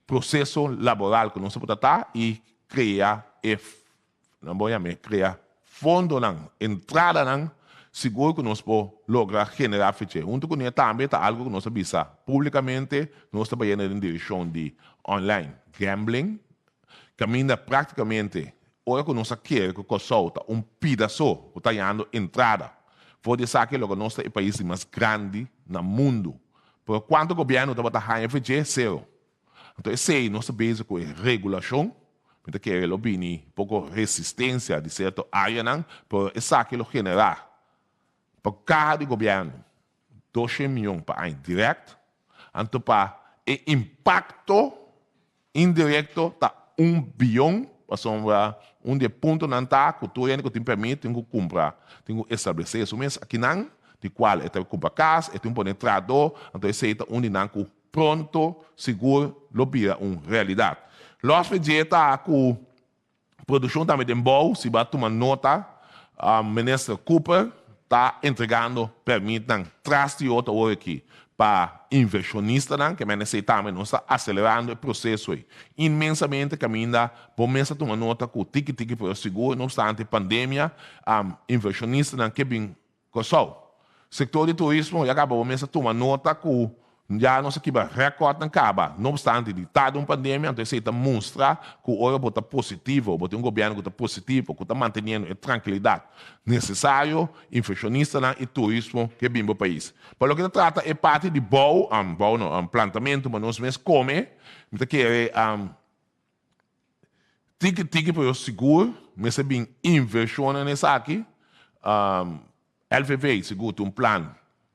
proseso laboral ku nos a por ta i krea e, nan bo yam'é krea fondonan, entradanan sigur ku nos por logra generá fich'é. Huntu kuné tambe ta algu ku nos a bisa públikamente, nos ta bayendo den direkshon di online gambling, kaminda práktikamente ora ku nos a kere ku Kòrsou ta un pida so ku ta hañando entrada for di esaki loke nos ta e pais di mas grandi na mundu. Pero kuantu gobièrnu tabata haña fe dje? Sero. Anto esei nos ta bezig ku e regulashon. Mi ta kere lo bini poko resistensia di sierto áreanan, pero esaki lo generá pa kaha di gobièrnu doshen mion pa aña dirèkt. Anto pa e impakto indirekto ta un bion, pasobra un di e puntonan ta ku tur hende ku tin pèrmit tin ku kumpra, tin ku establesé su mes akinan. Di cual e ta cumpra cas, e tin pone trahador, anto esey ta un di nan cu pronto sigur lo bira un realidad. Los fe dje ta cu produccion tambe den bou, si bo a tuma nota, Minister Cooper ta entregando permitnan tras di otro awor aki pa inversionistanan, ke men esey tambe nos ta acelerando e proceso ey inmensamente caminda bo mes a tuma nota cu tiki tiki pero sigur no obstante pandemia inversionistanan ke bin Kòrsou. Sektor di turismo ya kaba bo mes a tuma nota ku ya nos a kibra rèkòrtnan kaba, no opstante di ta den un pandemia, anto esei ta mustra ku ora bo ta positivo, bo tin un gobièrnu ku ta positivo, ku ta manteniendo e trankilidat nesesario, invershonistanan i turismo ke bin bo pais. Pa loke ta trata e parti di bou, bou no, plantamentu pa nos mes kome, mi ta kere Tiki tiki pero sigur mester bin inversionnan esaki. LVV sigur tin un plan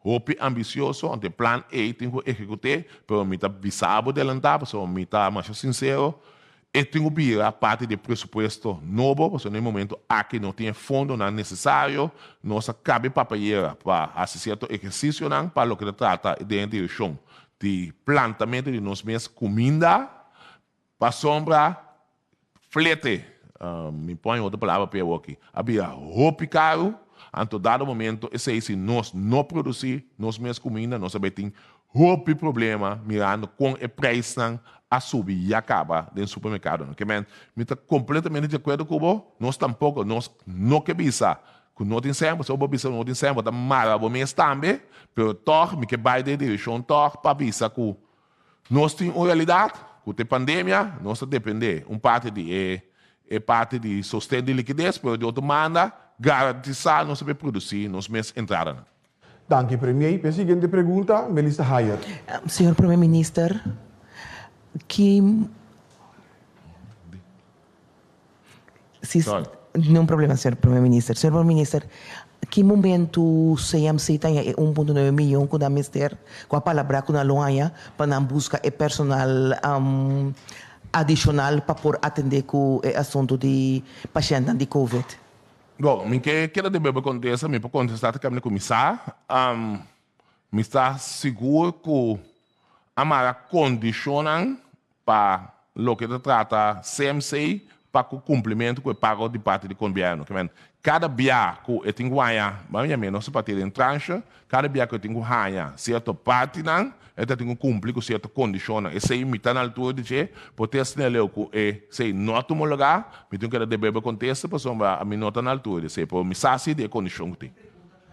hopi ambicioso, anto e plan ey tin cu ehecute, pero mi ta bisa bo delanta pasobra mi ta masha sincero, e tin cu bira parti di e presupuesto nobo pasobra na e momento aki no tin e fondonan necesario, nos a cabe papayera pa haci cierto ehercicionan pa loke ta trata den e direccion di plantamento di nos mes cuminda. Pasobra flete, mi pon otro palabra p'e awoki, a bira hopi karu, anto dado momento esei si nos no produsí nos mes kuminda nos a bai tin hopi problema mirando kon e preisnan a subi ya kaba den supermerkadonan. Ke men, mi ta kompletamente di akuerdo ku bo, nos tampoko, nos no ke bisa ku no tin sèn, pasobra bo bisa ku no tin sèn bo ta mara bo mes tambe, pero tòg mi ke bai den e direkshon tòg pa bisa ku Nos tin un realidat ku te pandemia nos ta dependé un parti di e e parti di sosten di likides pero di otro banda garantisá nos ta por produsí nos mes entradanan. Danki Premier. P'e siguiente pregunta, Melissa Hayer. Señor Prome Minister, ki Si, niun problema señor Primer Minister. Señor Primer Minister, ki momento CMC ta haña e un punto nuebe miyon ku nan mester, ku a palabrá ku nan lo haña pa nan buska e personal adishonal pa por atendé ku e asuntu di pashèntnan di Covid? Bon, mi ke keda debe bo kontesta, mi por kontestá ta kami kuminsá. Mi ta sigur ku a mara kondishonnan pa loke ta trata CMC pa ku kumplimentu ku e pago di parti di gobièrnu. Ke men, kada bia ku e tin ku haña, ban yam'é nos ta parti den tranche, kada bia ku e tin ku haña sierto partinan, e ta tin ku kumpli ku sierto kondishonnan. Esei mi ta na altura di dje, por te asina leu ku esei no a tuma lugá, mi tin ku keda debé bo kontesta pasobra mi no ta na altura di esei, pero mi sa si di e kondishon ku tin.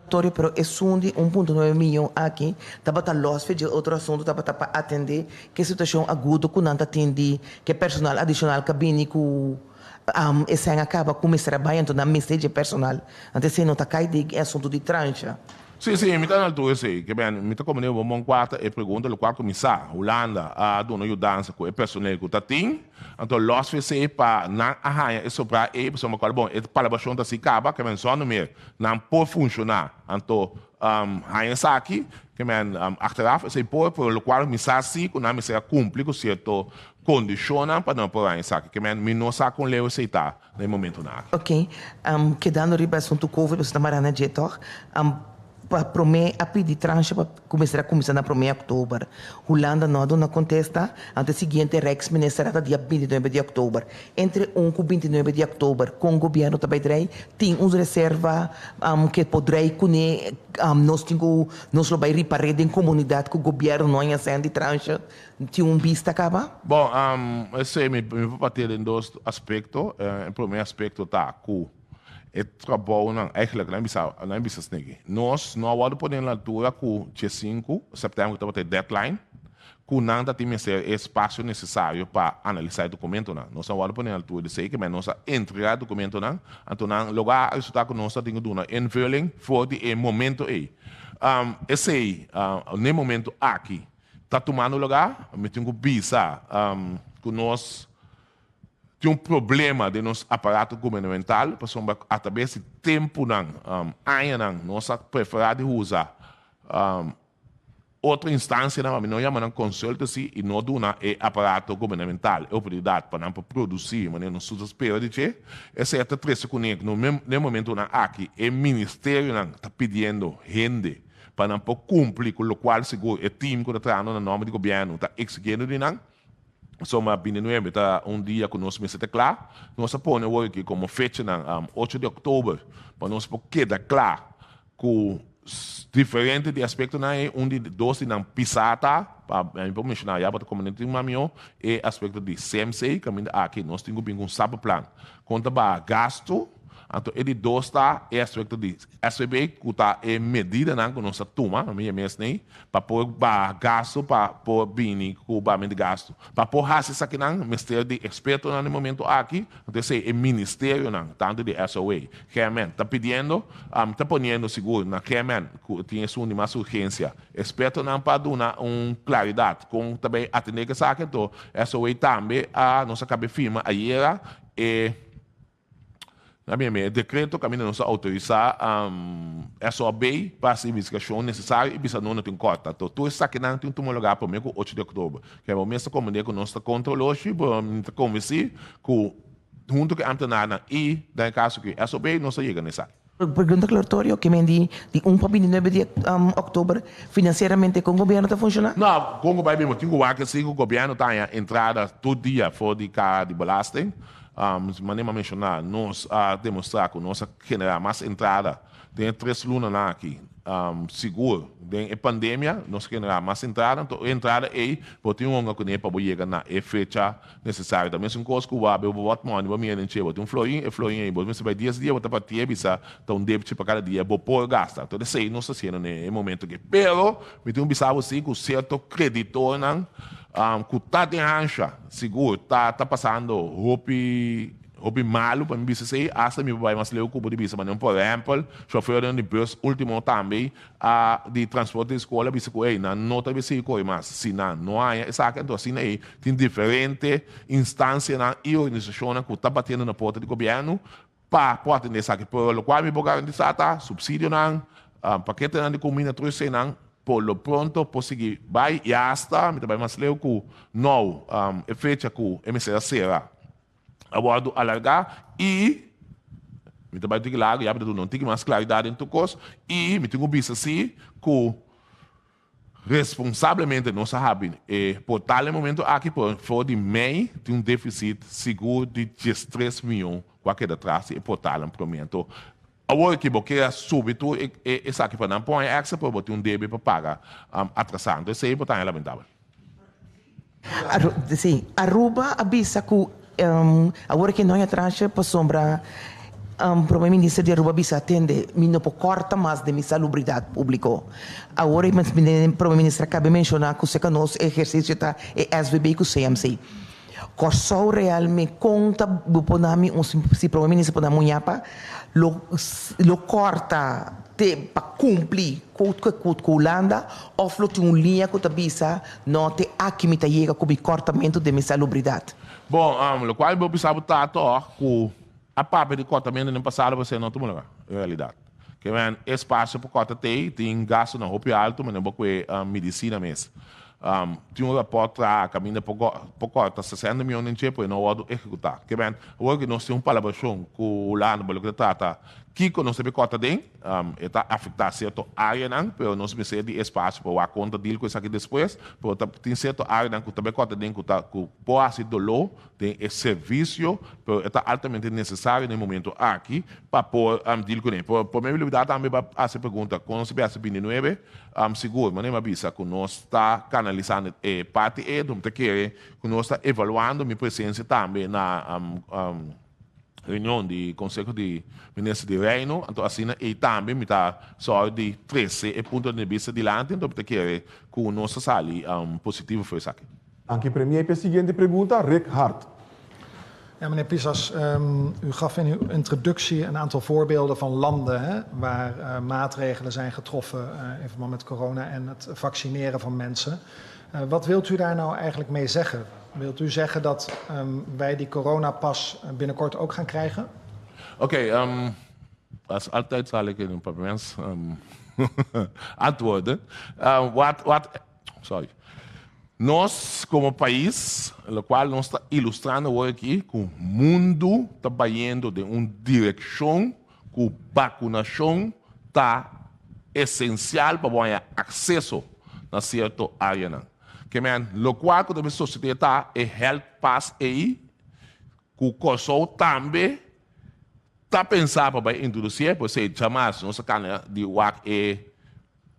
Torio, pero esun di un punto nuebe miyon aki tabata los fe dje otro asuntu tabata pa atende ke situacion agudo ku nan ta tin di ke personal adicional ka bini ku esei a kaba ku mester a bai anto nan mester dje personal. Anto esei no ta kai den e asuntu di trancha. Sí, sí, mi ta na altura esei. Ke ben, mi ta komprendé bo bon kua ta e pregunta, lokual ku mi sa, Hulanda a duna yudansa ku e personel ku ta tin, anto lòs for esei pa nan a haña e sobrá ei, pasobra mi bon, e palabrashon ta así kaba, ke men zònder meer nan por funshoná. Anto, haña esaki, ke men, achteraf esei por, pero lokual mi sa sí ku nan mester a kumpli ku sierto kondishonnan pa nan por haña esaki. Ke men, mi no sa kon leu esei ta. na e momentonan aki. Ok, kedando riba e asuntu covid, boso ta mará na dje tòg? Pa promé a pidi transha pa kuminsá a kuminsá na promé òktober. Hulanda no a duna kontesta, anto e siguiente Rijksminister a ta dia bintinuebe di òktober. Entre un ku bintinuebe di òktober, kon gobièrnu ta bai drei? Tin un reserva ke por drei kuné? Nos tin ku nos lo bai ripar'é den komunidat ku gobièrnu no a haña sèn di transha? Tin un bista kaba? Bon, esei mi por papia den dos aspekto. E promé aspekto ta ku e trabounan, eigenlijk nan bisa, nan bisa esneki, nos no a wòrdu pone na altura ku diesinku sèptèmber ku tabata e deadline, ku nan ta tin mester e espasio nesesario pa analisá e dokumentonan. Nos a wòrdu pone na altura di esei, ke men nos a entregá e dokumentonan, anto nan logo a resultá ku nos ta tin ku duna invulling for di e momento ei. Esei, n'e momento aki, ta tumando lugá, mi tin ku bisa ku nos tin un problema den nos aparato gubernamental pasobra atrabes di tempunan, añanan, nos a preferá di usa otro instansianan, pa mi no yama nan consultancy, i no duna e aparato gubernamental e oportunidat pa nan por produsí manera nos tur ta spera di dje. Esei a ta trese kuné ku na e momentunan aki e ministerionan ta pidiendo hende pa nan por cumpli cu locual segun e team cu ta trahando na nomber di gobierno ta exigiendo di nan. Pasobra bintinuebe ta un dia cu nos mester ta cla. Nos a pone awor aki como fechanan ocho di october pa nos por keda cla cu diferente di aspectonan ey. Un di dos di nan pisa ta, pa mi por menciona ya pa ta conveniente tin mas miho, e aspecto di CMC caminda aki nos tin cu bin cu un stappenplan con ta baha gasto. Anto e di dos ta e aspekto di SVB ku ta e medidanan ku nos a tuma, mi e mes nei, pa por baha gastu, pa por bini ku bahamento di gastu. Pa por hasi esakinan mester di ekspertonan den momento aki, anto esei e ministerionan, tantu di SOA, GMN, ta pidiendo, ta poniendo sigur na GMN ku tin esun di mas urgensia, ekspertonan pa duna un klaridat kon ta bay atende ku esaki, anto SOA tambe a nos a kaba firma ayera e. Na bini e dekreto kaminda nos a outorisá SOB pa hasi investigashon nesesario i bisa no tin kòrta. Anto tur esakinan tin tuma lugá promé ku ocho di òktober. Kèr bo mes ta komprendé ku nos ta kontra oloshi, pero mi ta konvensí ku huntu ku e ámtenarnan i den e kaso ku SOB nos ta yega na esaki. Pregunta aclaratorio, ke men di di un pa bintinuebe di òktober finansieramente kon gobièrnu ta funshoná? No, kon ku bai bin bo tin ku wak si ku gobièrnu ta haña entrada tur dia for di kara di belasting. Manera mi a menshoná, nos a demostrá ku nos a generá mas entrada den e tres lunanan aki. Sigur den e pandemia nos a generá mas entrada, anto e entrada ei bo tin honga kuné pa bo yega na e fecha nesesario. Ta mesun kos ku bo a habi bo bòtmòni, bo mira den dje, bo tin un florin, e florin ei bo mester bai dies dia bo ta partié bisa ta un debchi pa kada dia bo por gasta. Anto esei nos ta hasiendo na e momento aki. Pero mi tin ku bisa bo si ku sierto kreditornan ku ta den hansha sigur ta ta pasando hopi Hopi malu pa mi bisa esei, asta mi por bai mas leu ku bo di bisa manera por ehèmpel, shofèrnan di bùs último tambe a di transporte di skol a bisa ku ei nan no ta sigui kore mas si nan no haña esaki. Anto asina ei tin diferente instansianan i organisashonnan ku ta batiendo na porta di gobièrnu pa por atendé esaki. Pero lokual mi por garantisá ta supsidionan, paketenan di kumida tur eseinan por lo pronto por sigui bai i asta mi ta bai mas leu ku nou e fecha ku e mester a sera. A wòrdu alargá i mi ta bai tiki largu ya mi ta duna un tiki mas klaridat den tur kos i mi tin ku bisa si ku responsablemente nos a habi e portal e momento aki por for di mei tin un defisit sigur di diestres mion ku a keda tras di e portalnan promé. Anto awor ki bo ke a subi tur e esaki pa nan pon e èkstra pero bo tin un debe pa paga atrasá. Anto esei bo ta haña lamentabel. Sí, Aruba a bisa cu awor ke no hay atrashe pasobra Prome Minister di Aruba a bisa atende mi no por corta mas den mi salubridad publico. Awor e Prome Minister a cabe menciona cu seca nos e ehercicio ta e SVB cu CMC. Corsou realme con ta bo por na mi un si Prome Minister por na mi un yapa lo lo corta. te pa kumpli ku ku ku Hulanda òf lo tin un liña ku ta bisa no te aki mi ta yega ku mi kòrtamentu den mi salubridat? Bon, lokual bo bisa bo ta tòg ku a papia di kòrtamentu den pasado pasobra no ta mula en realidat. Ke men e spasio pa kòrta tei tin gastunan hopi altu manera bo kue medisina mes. Tin un rapòrt traha kaminda por kòrta 60 mion den dje pero e no a wòrdu ehekutá. Ke men awor ku nos tin un palabrashon ku Hulanda pa loke ta trata kiko nos debe kòrta den, e ta afektá sierto áreanan pero nos mester di espasio pa wak kon ta deal ku esaki despues pero ta tin sierto áreanan ku ta bai kòrta den ku ta ku por hasi doló den e servisio, pero e ta altamente nesesario den e momento aki pa por deal kuné. Por promé bilibida tambe bo a hasi e pregunta kon nos a biaha 29, sigur manera mi a bisa ku nos ta kanalisando e parti ei, mi ta kere ku nos ta evaluando mi presensia tambe na reunion di Konseho di Minister di Reino, anto asina ei tambe mi ta sòru di trese e punto di bista dilanti, anto mi ta kere ku nos ta sali positivo for esaki. Danki Premier p'e siguiente pregunta, Rick Hart. Ja, meneer Pisas, u gaf in uw introductie een aantal voorbeelden van landen hè, waar maatregelen zijn getroffen in verband met corona en het vaccineren van mensen. Wat wilt u daar nou eigenlijk mee zeggen? Wilt u zeggen dat wij die coronapas binnenkort ook gaan krijgen? Oké, als altijd zal ik in een Papiaments antwoorden. Wat, sorry. Nos komo pais, lokual nos ta ilustrando awor aki, ku mundu ta bayendo den un direkshon ku bakunashon ta esensial pa bo haña akseso na sierto áreanan. Ke men, lokual ku ta bin sosodé ta e health pass ei ku Kòrsou tambe ta pensa pa bai introdusié, pues ei djamas nos a kana di wak e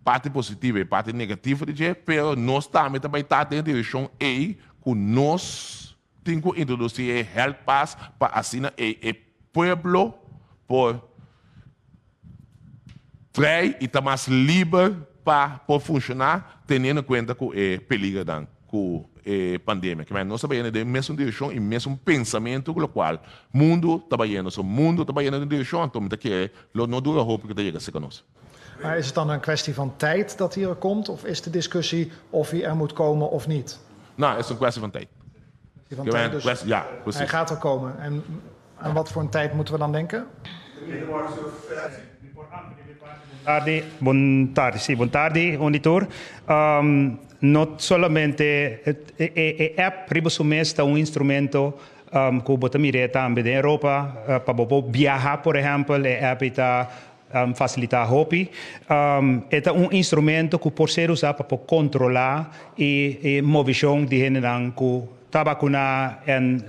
parti positivo i e parti negativo di dje, pero nos tambe ta bai ta den e direkshon ei ku nos tin ku introdusí e health pass pa asina ei e pueblo por vrij i ta mas liber pa por funshoná teniendo kuenta ku e peligernan ku e pandemia. Kimen nos ta bayendo den e mesun direkshon i mesun pensamentu ku lokual mundu ta bayendo. So mundu ta bayendo den direkshon anto mi ta kere lo no dura hopi ku ta yega serka nos. Maar is het dan een kwestie van tijd dat hij er komt of is de discussie of hij er moet komen of niet? No, es un kwestie van tijd. Van tijd, dus ja, precies. Hij gaat er komen. En aan wat voor een tijd moeten we dan denken? Tardi, bon tardi, sí, bon tardi, auditor. No solamente e app riba su mes ta un instrumento ku bo ta mir'é tambe den Europa pa bo por biaha, por ehèmpel, e app ei ta fasilitá hopi. E ta un instrumento ku por ser usá pa por kontrolá e movishon di hendenan ku ta bakuná en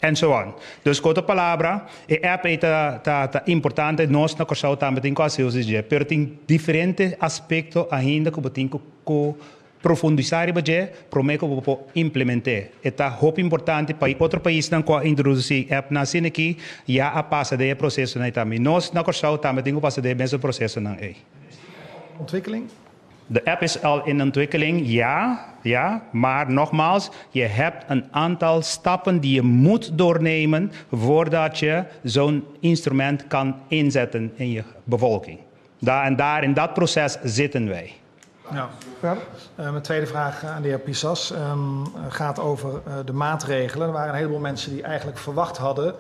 en so on. Dus ku otro palabra, e app ei ta ta ta importante, nos na Kòrsou tambe tin ku hasi uso di dje, pero tin diferente aspekto ainda ku bo tin ku ku profundisá riba dje promé ku bo por implement'é. E ta hopi importante pa e otro paisnan ku a introdusí appnan asina aki ya a pasa den e prosesonan ei tambe. Nos na Kòrsou tambe tin ku pasa den e mesun prosesonan ei. Ontwikkeling? De app is al in ontwikkeling, ja, ja. Maar nogmaals, je hebt een aantal stappen die je moet doornemen voordat je zo'n instrument kan inzetten in je bevolking. Daar en daar in dat proces zitten wij. Ja. Mijn tweede vraag aan de heer Pisas gaat over de maatregelen. Er waren een heleboel mensen die eigenlijk verwacht hadden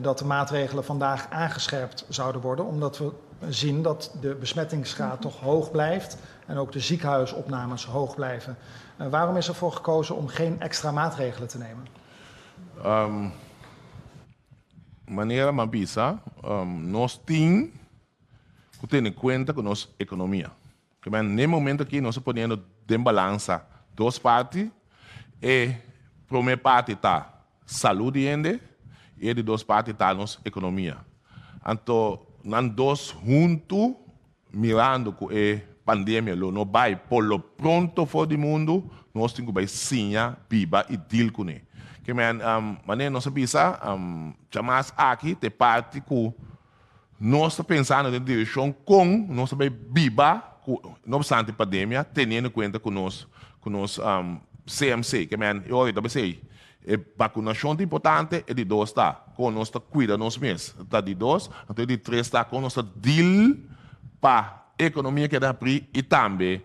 dat de maatregelen vandaag aangescherpt zouden worden, omdat we zien dat de besmettingsgraad toch hoog blijft en ook de ziekenhuisopnames hoog blijven. Waarom is ervoor gekozen om geen extra maatregelen te nemen? Manera m'a bisa, nos tin ku tene kuenta ku nos ekonomia. Ke men n'e momento aki nos ta poniendo den balansa dos parti. E prome parti ta salud di hende i e di dos parti ta nos ekonomia. Anto nan dos huntu mirando ku e pandemia lo no bai por lo pronto for di mundu, nos tin ku bai siña biba i deal kuné. Ke men manera nos a bisa djamas aki ta e parti ku Nos ta pensando den direkshon kon nos ta bai biba ku, no obstante pandemia, teniendo kuenta ku nos ku nos CMC, ke men e ora ta bisei e bakunashon ta importante, e di dos ta kon nos ta kuida nos mes ta di dos, anto e di tres ta kon nos ta deal. pa ekonomia keda habrí i tambe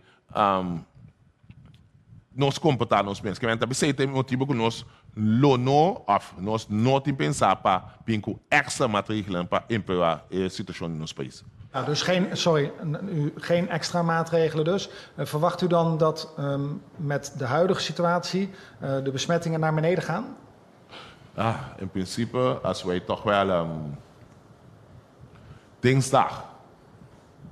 nos komportá nos mes. Kimente ta p'esei ta e motibu ku nos lo no òf nos no tin pensá pa bin ku èkstra maatregelen pa empeorá e situashon di nos pais. Ja, dus geen, sorry, geen extra maatregelen dus. Verwacht u dan dat met de huidige situatie de besmettingen naar beneden gaan? Ah, in principe, als wij toch wel dinsdag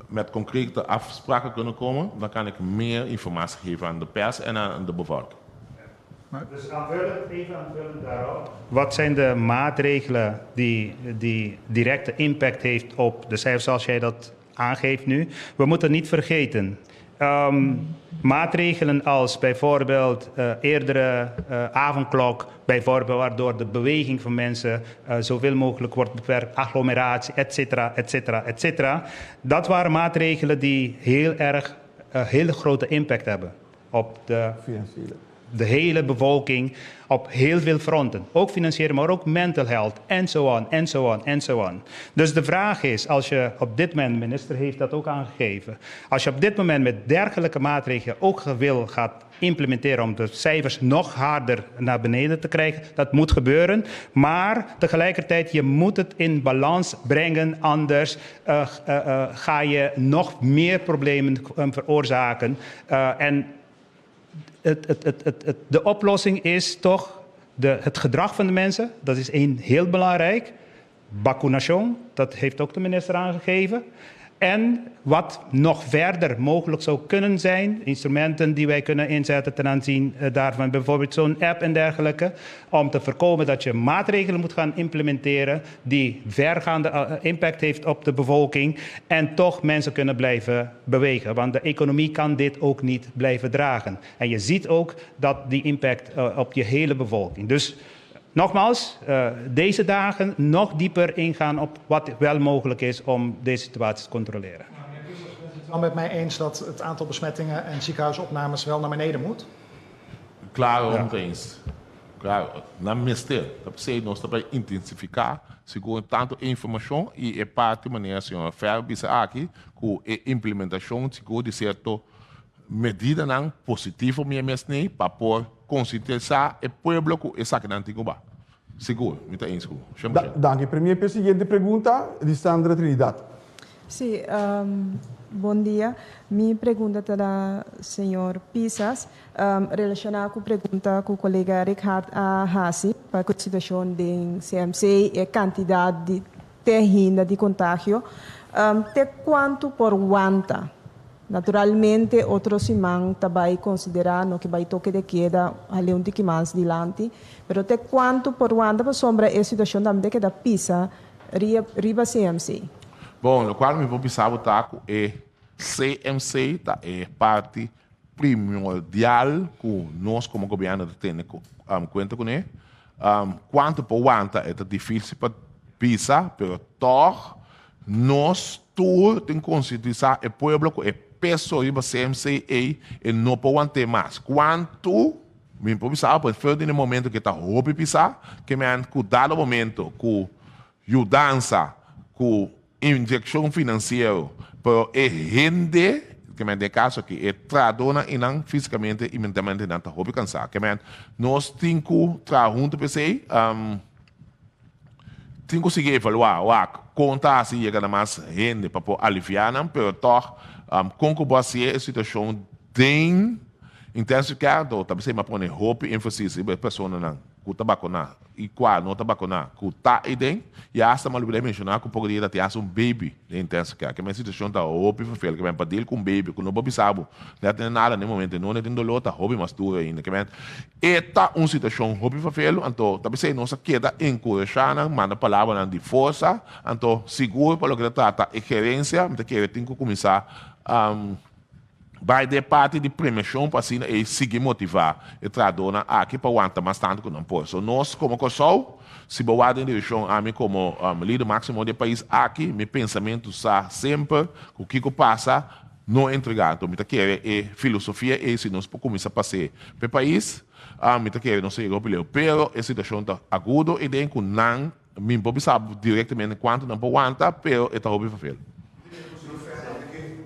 met concrete afspraken kunnen komen, dan kan ik meer informatie geven aan de pers en aan de bevolking. Dus aanvullend, even aanvullend daarop. Wat zijn de maatregelen die, die directe impact heeft op de cijfers zoals jij dat aangeeft nu? We moeten niet vergeten, maatregelen als bijvoorbeeld eerdere avondklok, bijvoorbeeld waardoor de beweging van mensen zoveel mogelijk wordt beperkt, agglomeratie, et cetera, et cetera, et cetera. Dat waren maatregelen die heel erg hele grote impact hebben op de Financiële. De hele bevolking op heel veel fronten. Ook financieel, maar ook mental health, en zo on, en zo on, en zo on. Dus de vraag is, als je op dit moment, de minister heeft dat ook aangegeven, als je op dit moment met dergelijke maatregelen ook wil gaat implementeren om de cijfers nog harder naar beneden te krijgen, dat moet gebeuren. Maar tegelijkertijd, je moet het in balans brengen, anders ga je nog meer problemen veroorzaken. En de oplossing is toch het gedrag van de mensen. Dat is één heel belangrijk. Vaccination, dat heeft ook de minister aangegeven. En wat nog verder mogelijk zou kunnen zijn, instrumenten die wij kunnen inzetten ten aanzien daarvan, bijvoorbeeld zo'n app en dergelijke, om te voorkomen dat je maatregelen moet gaan implementeren die vergaande impact heeft op de bevolking en toch mensen kunnen blijven bewegen. Want de economie kan dit ook niet blijven dragen. En je ziet ook dat die impact op je hele bevolking. Dus nogmaals, deze dagen nog dieper ingaan op wat wel mogelijk is om deze situatie te controleren. Bent u het wel met mij eens dat het aantal besmettingen en ziekenhuisopnames wel naar beneden moet? Claro, ja. Eens. Claro, nan mester. Ta p'esei nos ta bai intensifiká segun tantu informashon i e parti manera señor Fer bisa aki ku e implementashon sigur di sierto medidanan positivo mi e mes nei pa por konsientisá e pueblo ku esakinan tin ku ba. Sigur, mi ta eens ku Shen Bushen. Danki, Premier. P'e siguiente pregunta, Lisandra Trinidad. Sí, bon dia. Mi pregunta ta na señor Pisas, relashoná ku pregunta ku kolega Righard a hasi pa ku e situashon den CMC, e kantidat di te hinda di kontagio, te kuantu por wanta? Naturalmente otro siman ta bai konsiderá no ke bai toke de keda hal'é un tiki mas dilanti, pero te kuantu por wanta pasobra e situashon tambe ta keda pisa riba CMC. Bon, lokual mi por bisa bo ta ku e CMC ta e parti primordial ku nos komo gobièrnu ta tene kuenta kuné. Kuantu por wanta e ta difísil pa bisa, pero tòg Nos tur tin konsientisá e pueblo ku e peso riba CMC ei e no por want'é mas. Kuantu mi por bisa bo, pero den e momento ku e ta hopi pisá, ke men ku dado momento ku yudansa, ku inyekshon finansiero, pero e hende, ke men den e kaso aki e trahadónan einan físikamente i mentalmente nan ta hopi kansá. Ke men nos tin ku traha huntu p'esei. Tin ku sigui evaluá, wak, kon ta hasi yega na mas hende pa por aliviá nan, pero tòg kon ku bo hasié e situashon den intensive care, anto ta bisei mi a pone hopi énfasis riba e personanan ku ta bakuná i kua no ta bakuná ku ta eiden, i asta mi a olbidá menshoná ku poko dia ta tin hasta un baby den intensive care. Ke men situashon ta hopi vervel, ke men pa deal ku un baby ku no por bisa bo no a tene nada na e momento, e no tin doló ta hopi mas duro ainda. Ke men E ta un situashon hopi fafelu, anto ta p'esei nos a keda enkurashá nan, manda palabranan di forsa, anto sigur pa loke ta trata e gerensia, mi ta kere tin ku kuminsá bai den e parti di premiashon pa asina ei sigui motivá e trahadónan aki pa wanta mas tantu ku nan por. So nos komo Kòrsou, si bo wak den direkshon ami komo lider máksimo di e pais aki, mi pensamentu sa semper ku kiko pasa, No entregá. Anto mi ta kere e filosofia ei si nos por kuminsá pas'é p'e pais, mi ta kere nos a yega hopi leu. Pero e situashon ta agudo i den ku nan, mi por bisa bo direktamente kuantu nan por wanta, pero e ta hopi fafel.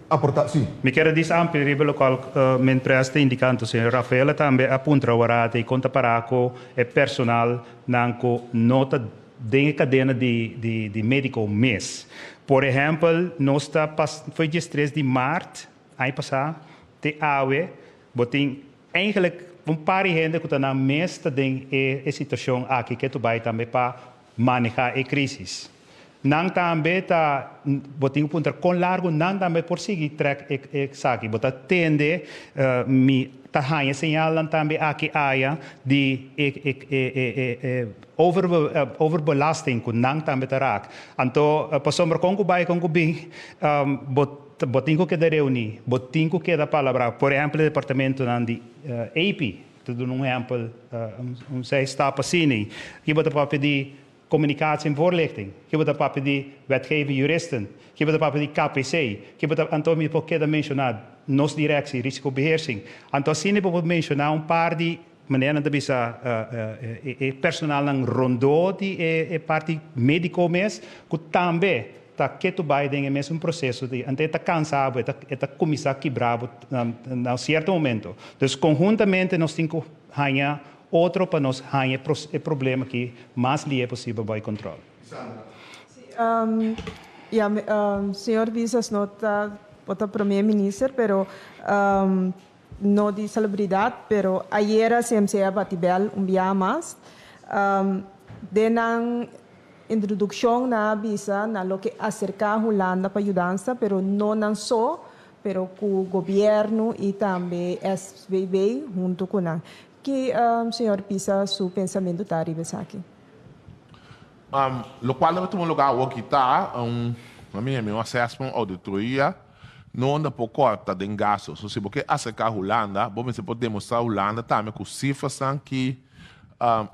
aportá, sí. Mi kier a dis amplia riba lokual men pres ta indiká anto señor Rafaela tambe a puntra warata i kon ta pará ku e personal nan ku no ta den e kadena di di di médiko mes. Por ehèmpel nos ta pas foi diestres di mart aña pasá te awe bo tin eigenlijk un par di hende ku ta nan mes ta den e e situashon aki ke tu bai tambe pa manehá e krísis. Nan tambe ta, bo tin ku puntra kon largu nan tambe por sigui trèk e esaki. Bo ta tende mi ta haña señalnan tambe aki aya di e e e e over overbelasting ku nan tambe ta rak. Anto pasobra kon ku bai kon ku bin bo bo tin ku keda reuní, bo tin ku keda palabrá. Por ehèmpel e departamentonan di AP, ta duna un ehèmpel un zijstap asina. Aki bo ta papia di Communicatie en voorlichting, ki bo ta papia di wetgeving juristen, ki bo ta papia di KPC, ki bo ta, anto mi por keda menciona nos directie risicobeheersing. Anto asina bo por menciona un par di manera nan ta bisa e personalnan rondó di e parti medico mes cu tambe ta ketu bay den e mesun proceso di, anto e ta cansa bo, e ta cuminsa kibra bo na un cierto momento. Dus conhuntamente nos tin cu haña Otro pa nos haña e problema aki mas lihe posibel bai control. Sí, ya, señor Pisas no ta bo ta prome minister, pero no di salubridad, pero ayera CMC a bati bel un biaha mas. Den nan introduccion nan a bisa nan lo ke acerca Hulanda pa yudansa, pero no nan so, pero ku gobierno y tambe SVB hunto ku nan. Ki señor Pisa su pensamentu ta riba esaki? Locual debe tuma lugar awor aki ta un, na mi un assessment, un auditoria, no unda por corta den gasto. So si bo ke acerca Hulanda, bo mester por demostra Hulanda tambe cu cifrasnan ki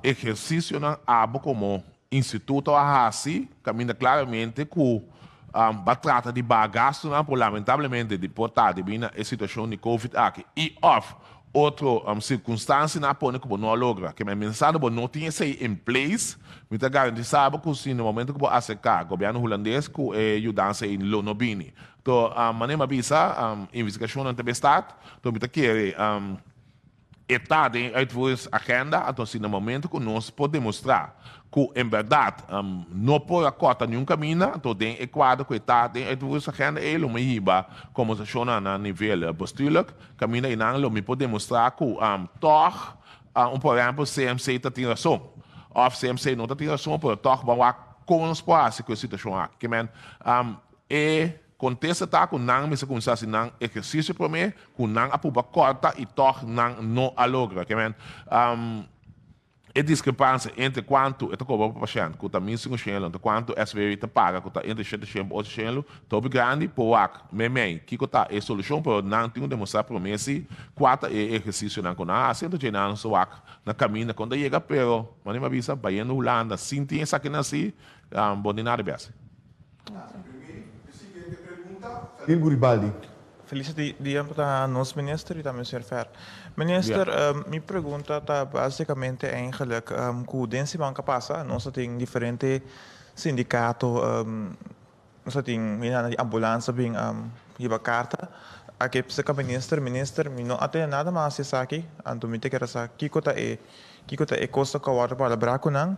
ehercicionan abo como instituto a haci caminda claramente cu ba trata di baha gastonan por lamentablemente di por ta debi na e situacion di covid aki y of otro circunstancianan a pone cu bo no a logra. Ke men pensando bo no tin esey in place, mi ta garantisa bo cu si na momento cu bo acerca gobierno Hulandes cu e yudansa ey lo no bini. To manera mi a bisa investigacionnan ta bestaat, to mi ta kere. E ta den e uitvoeringsagenda, anto si na momento ku nos por demostrá ku en bèrdat no por a kòrta niun kaminda, anto den e kuadro ku e ta den e uitvoeringsagenda ei lo mi hiba kombersashonnan na nivel bestuurlijk, kaminda einan lo mi por demostrá ku tòg un por ehèmpel CMC ta tin rason òf CMC no ta tin rason pero tòg ban wak kon nos por hasi ku e situashon aki. Ke men e Kontesta ta ku nan mester kuminsá hasi nan ehersisio promé ku nan a purba kòrta i tòg nan no a logra. Ke men, e diskrepansia entre kuantu e ta kobra pa pashènt, ku ta 1500 elo, entre kuantu SVW ta paga, ku ta entre 700 pa 800 elo, ta hopi grandi. Por wak meimei kiko ta e solushon, pero nan tin ku demostrá promé si kua ta e ehersisionan ku nan a hasi, anto dje nan sa wak na kaminda kon ta yega. Pero, manera mi a bisa, bayendo Hulanda sin tin esakinan si, bo no tin nada bes. Salil Guribaldi. Felis dia pa nos minister y tambe señor Fer. Minister, mi pregunta ta basicamente eigenlijk cu den siman cu a pasa nos a tin diferente sindicato, nos a tin hende di ambulance a bin hiba carta aki cerca minister, minister mi no a tene nada mas di esaki, anto mi ta kere sa kico ta e kico ta e cosnan cu a wordo palabra cu nan.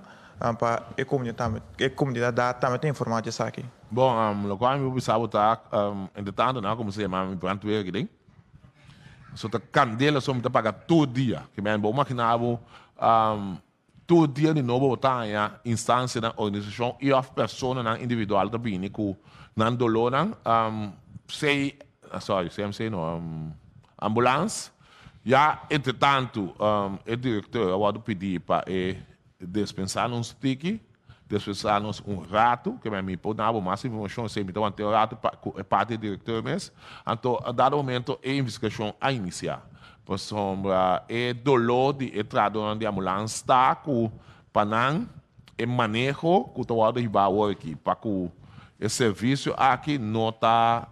Pa e comunidad tambe, e comunidad tambe ta informa di esaki. Bon, locual mi por bisa bo ta, entre tanto nan a cuminsa yama mi brandweer aki den. So ta candela so mi ta paga tur dia. Ke men bo imagina bo, tur dia di nobo bo ta haña instancianan, organisacion y of personanan individual ta bini cu nan dolornan. C, sorry, CMC no, ambulance. Ya entre tanto e directeur a wordo pidi pa e Despensá nos tiki, despensá nos un ratu, ke mi por duna bo mas informashon esei mi ta want'é un ratu pa ku e parti di direktor mes. Anto a dado momento e investigashon a inisiá. Pasobra e doló di e trahadónan di ambulans ta ku pa nan e maneho ku ta wòrdu hibá awor aki pa ku e servisio aki no ta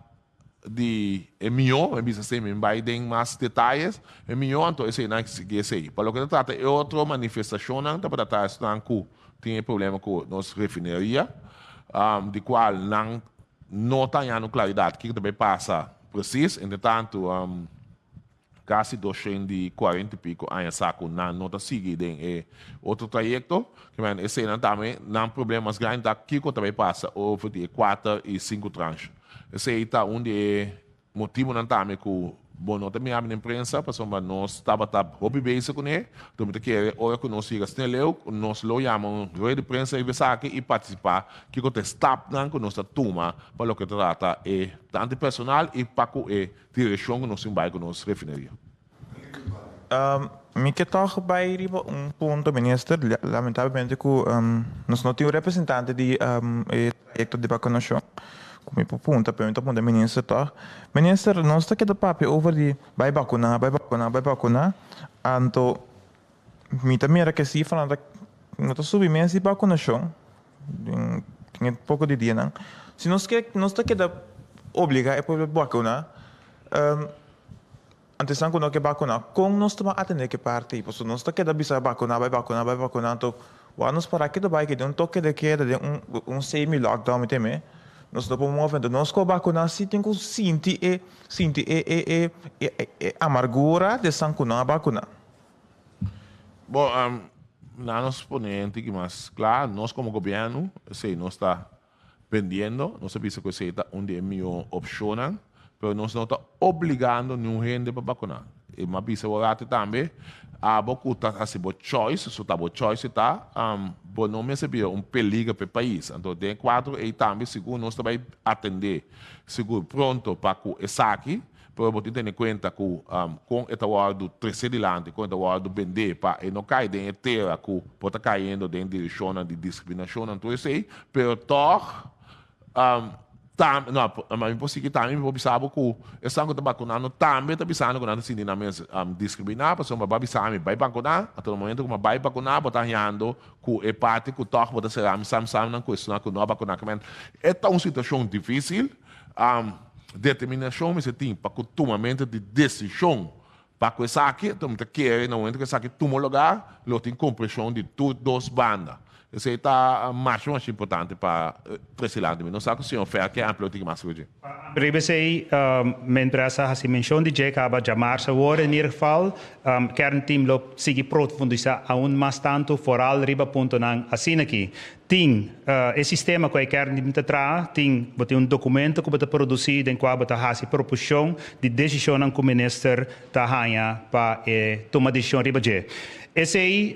di e mihó, mi bisa esei, mi bai den mas detayes, e mihó anto eseinan sigui esei. Pa loke ta trata e otro manifestashonnan ta pa trata esnan ku tin e problema ku nos refineria, di kual nan no ta hañando klaridat kiko ta bai pasa. precies. Entretanto, casi 240 y pico aña sa cu nan no ta sigui den e otro trayecto. Ke men esey nan tambe nan problema mas grandi ta kico ta bay pasa over di e cuater y cinco tranche. Esey ta un di e motibonan tambe cu bo no ta mira den prensa pasobra nos tabata hopi bezig cune. Enton mi ta kere ora cu nos yega snel leu nos lo yama un rueda di prensa riba esaki y participa kico ta e stapnan cu nos ta tuma pa loke ta trata e tanto e personal y pa cu e direccion cu nos tin bay cu nos refineria. Mi ke tòg bai riba un punto, Minister. Lamentablemente ku nos no tin un representante di e trayekto di bakunashon ku mi por punta, pero mi ta punta Minister tòg. Minister, nos ta keda papia over di bai bakuná, bai bakuná, bai bakuná, anto mi ta mira ku e sifranan ta no ta subi mes di bakunashon den e poko di dianan. Si nos ke nos ta keda obligá e pueblo bakuná, Anto esnan ku no ke bakuná, kon nos ta ban atendé ku e parti ei? Pasobra nos ta keda bisa bakuná, bai bakuná, bai bakuná, anto wak nos para ketu bai den un toke de keda, den un un semi lockdown mi teme, nos no por move. Anto nos ku a bakuná si tin ku sinti e sinti e e e e e amargura di esnan ku no a bakuná. Bon, na nos pone un tiki mas kla, nos komo gobièrnu, esei nos ta Bendiendo, nos a bisa ku esei ta un di e mihó opshonnan, pero nos no ta obligando niun hende pa bakuná. I mi a bisa bo ratu tambe, abo ku ta hasi bo choice, so ta bo choice ta, bo no mester bira un peliger pa e pais. Anto den e kuadro ei tambe sigur nos ta bai atendé sigur pronto pa ku esaki. Pero bo tin tene kuenta ku kon e ta wòrdu tresé dilanti, kon e ta wòrdu bendé pa e no kai den e tera ku por ta kayendo den direkshonnan di diskriminashonnan tur esei. Pero tòg tambe, no, ma mi por sigui tambe mi por bisa bo ku esnan ku ta bakunando tambe ta bisando ku nan ta sinti nan mes diskriminá pasobra bo a bisa mi bai bakuná, anto na momento ku mi a bai bakuná bo ta hañando ku e parti ku tòg bo ta sera mi sam samnan ku esnan ku no a bakuná. E ta un situashon difísil. Determinashon mester tin pa ku tumamentu di desishon pa ku esaki, enton mi ta kere na momento ku esaki tuma lugar lo tin kompreshon di tur dos banda. Esei ta masha masha importante pa trese lanti. Mi no sa ku señor Fer ke amplio tin mas riba dje. Riba esei mientras a hasi menshon di dje kaba djamarsa awor in ieder geval kernteam lo sigui profundisa aun mas tantu foral riba puntonan asinaki. Tin e sistema ku e kernteam ta traha, tin bo tin un dokumento ku bo ta produsí den kua bo ta hasi proposishon di desishonnan ku minister ta haña pa e tuma desishon riba dje. Esei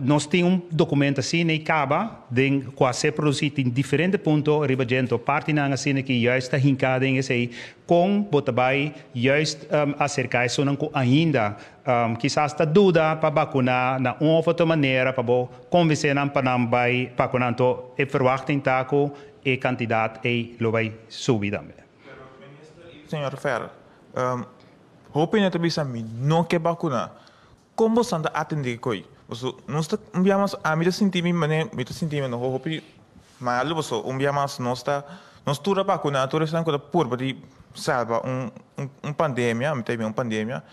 nos tin un dokumento asina i kaba den kua ser produsí tin diferente punto riba dje, anto partinan asina ki juist ta hinká den esei kon bo ta bai juist aserká esunnan ku ainda Kisas ta duda pa bakuná na un of otro manera pa bo konvensé nan pa nan bai bakuná. Anto e verwachting ta ku e kantidat ei lo bai subi tambe. Pero minister i señor Fer, hopi hende ta bisa mi no ke bakuná. Kon boso ta atendé e koi? Boso nos ta un bia mas ami ta sinti mi manera mi ta sinti mi no hopi malu paso un bia mas nos ta nos tur a bakuná tur esnan ku ta purba di salba un un pandemia mi ta yama un pandemia.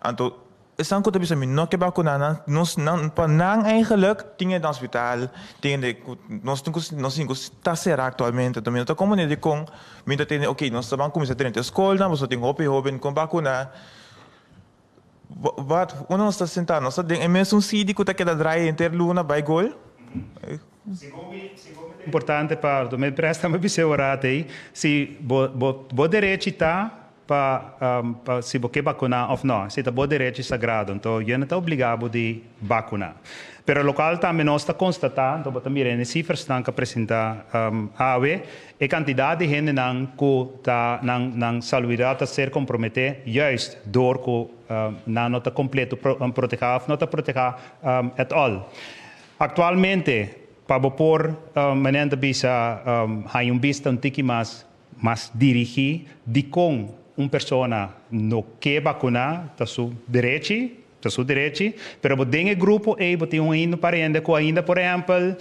Anto esnan ku ta bisa mi no ke bakuná nan, nos nan pa nan eigenlijk tin hende na hospital, tin hende ku nos tin ku nos tin ku ta será aktualmente. Anto mi no ta komprendé dikon mi ta tende oke nos ta ban kuminsá drenta e skolnan pasobra tin hopi hóben kon bakuná. Wat unda nos ta sentá? Nos ta den e mesun sidi ku ta keda draai henter luna bai gol? Segun mi segun mi ta importante pa mi presta mi bis'é ora ei si bo bo bo derechi ta Pa pa si bo ke bakuná òf nò, esei ta bo derechi sagrado, anto yo no ta obligá bo di bakuná. Pero lokual tambe nos ta konstatá, anto bo ta mira den e sifrasnan ku a presentá awe, e kantidat di hendenan ku ta nan nan salubridat ta ser komprometé juist dor ku nan no ta kompleto protehá òf no ta protehá at all. Aktualmente, pa bo por, manera nan ta bisa, haña un bista un tiki mas Mas dirigí dikon un persona no ke bakuná ta su derechi, ta su derechi, pero bo den e grupo ei bo tin un ainda un parende ku ainda por ehèmpel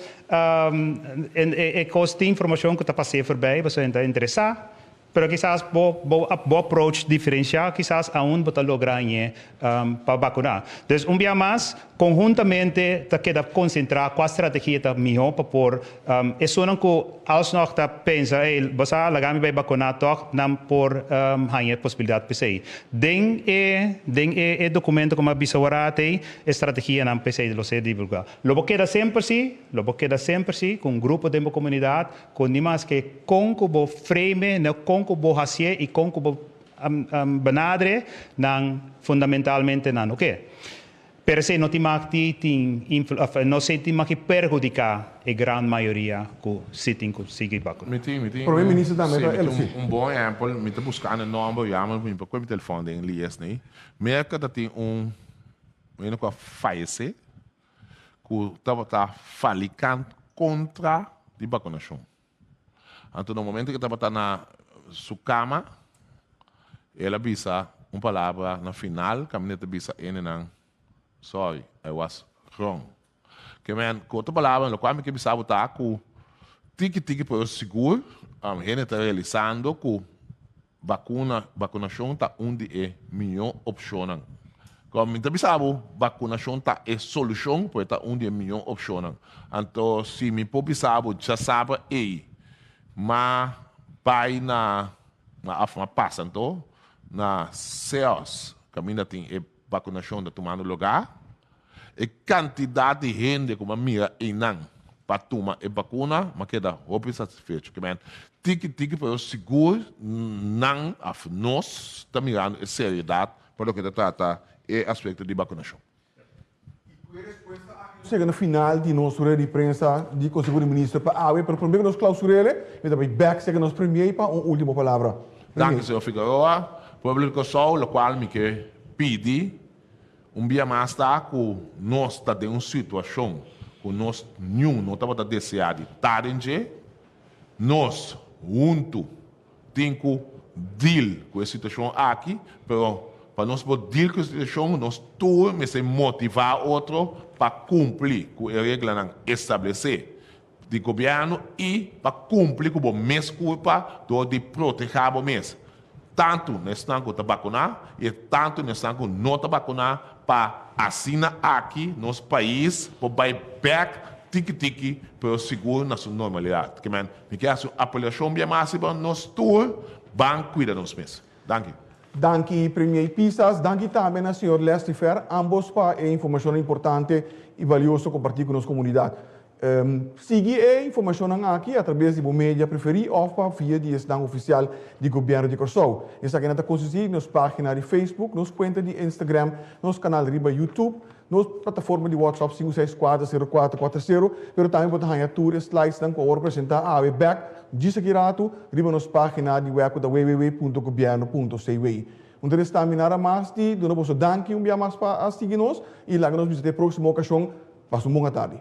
e kos tin informashon ku ta pas'é forbei, pasobra e ta interesá. Pero kisas bo bo bo approach diferenciá kisas aun bo ta logra ñe pa bakuná. Dus un bia mas, konhuntamente ta keda konsentrá kua strategia ta mihó pa por esunnan ku alsnog ta pensa, ey, bo sa laga mi bai bakuná tòg, nan por haña e posibilidat p'esei. Den e den e e dokumento ku mi a bisa waraat ei, e strategianan p'esei lo ser divulgá. Lo bo keda semper si, lo bo keda semper si ku un grupo den bo komunidat Ku ni maske kon ku bo frame, no kon ku bo hasié i kon ku bo benadre nan fundamentalmente nan no ke. Pero esei no tin mag di tin of no esei tin mag di perhudiká e gran mayoria ku si tin ku sigui bakuna. Mi tin, mi tin Prome un, Minister tambe sí, ta mi tin el, sí. un, un bon ehempel, mi ta buskando e nomber, ya mi por koe mi telefòn den lies nei. Merka ta tin un hende ku a fayesé ku tabata falikant kontra di bakunashon. Anto na momento ku e tabata na su kama, el a bisa un palabra na final kaminda e ta bisa hendenan, Sorry, I was wrong. Ke men, ku otro palabra, lokual mi ke bisa bo ta ku tiki tiki pero sigur hende ta realisando ku Bakuna, Bakunashon ta un di e mihó opshonnan. Kòm mi ta bisa bo, bakunashon ta e solushon, pero e ta un di e mihó opshonnan. Anto si mi por bisa bo djasabra ei, m'a bai na, òf m'a pasa anto, na Seos, kaminda tin e bakunashon ta tumando lugá, E kantidat di hende ku m'a mira einan pa tuma e bakuna, m'a keda hopi satisfecho. Ke men, tiki tiki pero sigur nan òf nos ta mirando e seriedat pa loke ta trata e aspekto di bakunashon. Nos yega na final di nos rueda di prensa di Conseho di Minister pa awe, pero prome ku nos klausur'e, mi ta bai bek serka nos Premier pa un ultimo palabra. Danki, señor Figueroa. Pueblo di Kòrsou, lokual mi ke pidi Un bia mas ta ku nos ta den un situashon ku nos niun no tabata deseá di ta den dje. Nos huntu tin ku deal ku e situashon aki, pero pa nos por deal ku e situashon nos tur mester motivá otro pa kumpli ku e reglanan establesé di gobièrnu i pa kumpli ku bo mes kurpa dor di protehá bo mes, tantu na esnan ku ta bakuná i tantu na esnan ku no ta bakuná, pa asina aki nos pais por bai bèk tiki tiki pero sigur na su normalidat. Ke men, mi ke hasi un apelashon bien mas riba nos tur, ban kuida nos mes. Danki. Danki Premier Pisas, danki tambe na señor Leslie Fer, ambos pa e informashonnan importante i balioso kompartí ku nos komunidat. Sigui e informashonnan aki atrabes di bo media preferí òf pa via di esnan ofisial di Gobièrnu di Kòrsou. Esakinan ta konsistí di nos página di Facebook, nos kuenta di Instagram, nos kanal riba YouTube, nos plataforma di WhatsApp 5640440, pero tambe bo ta haña tur e slidesnan ku awor presentá awe bèk djis aki ratu riba nos página di wèb ku ta www.gobièrnu.cw. Un ta resta mi nada mas di duna boso danki un bia mas pa a sigui nos i laga nos bisa te e próksimo okashon. Pasa un bon atardi.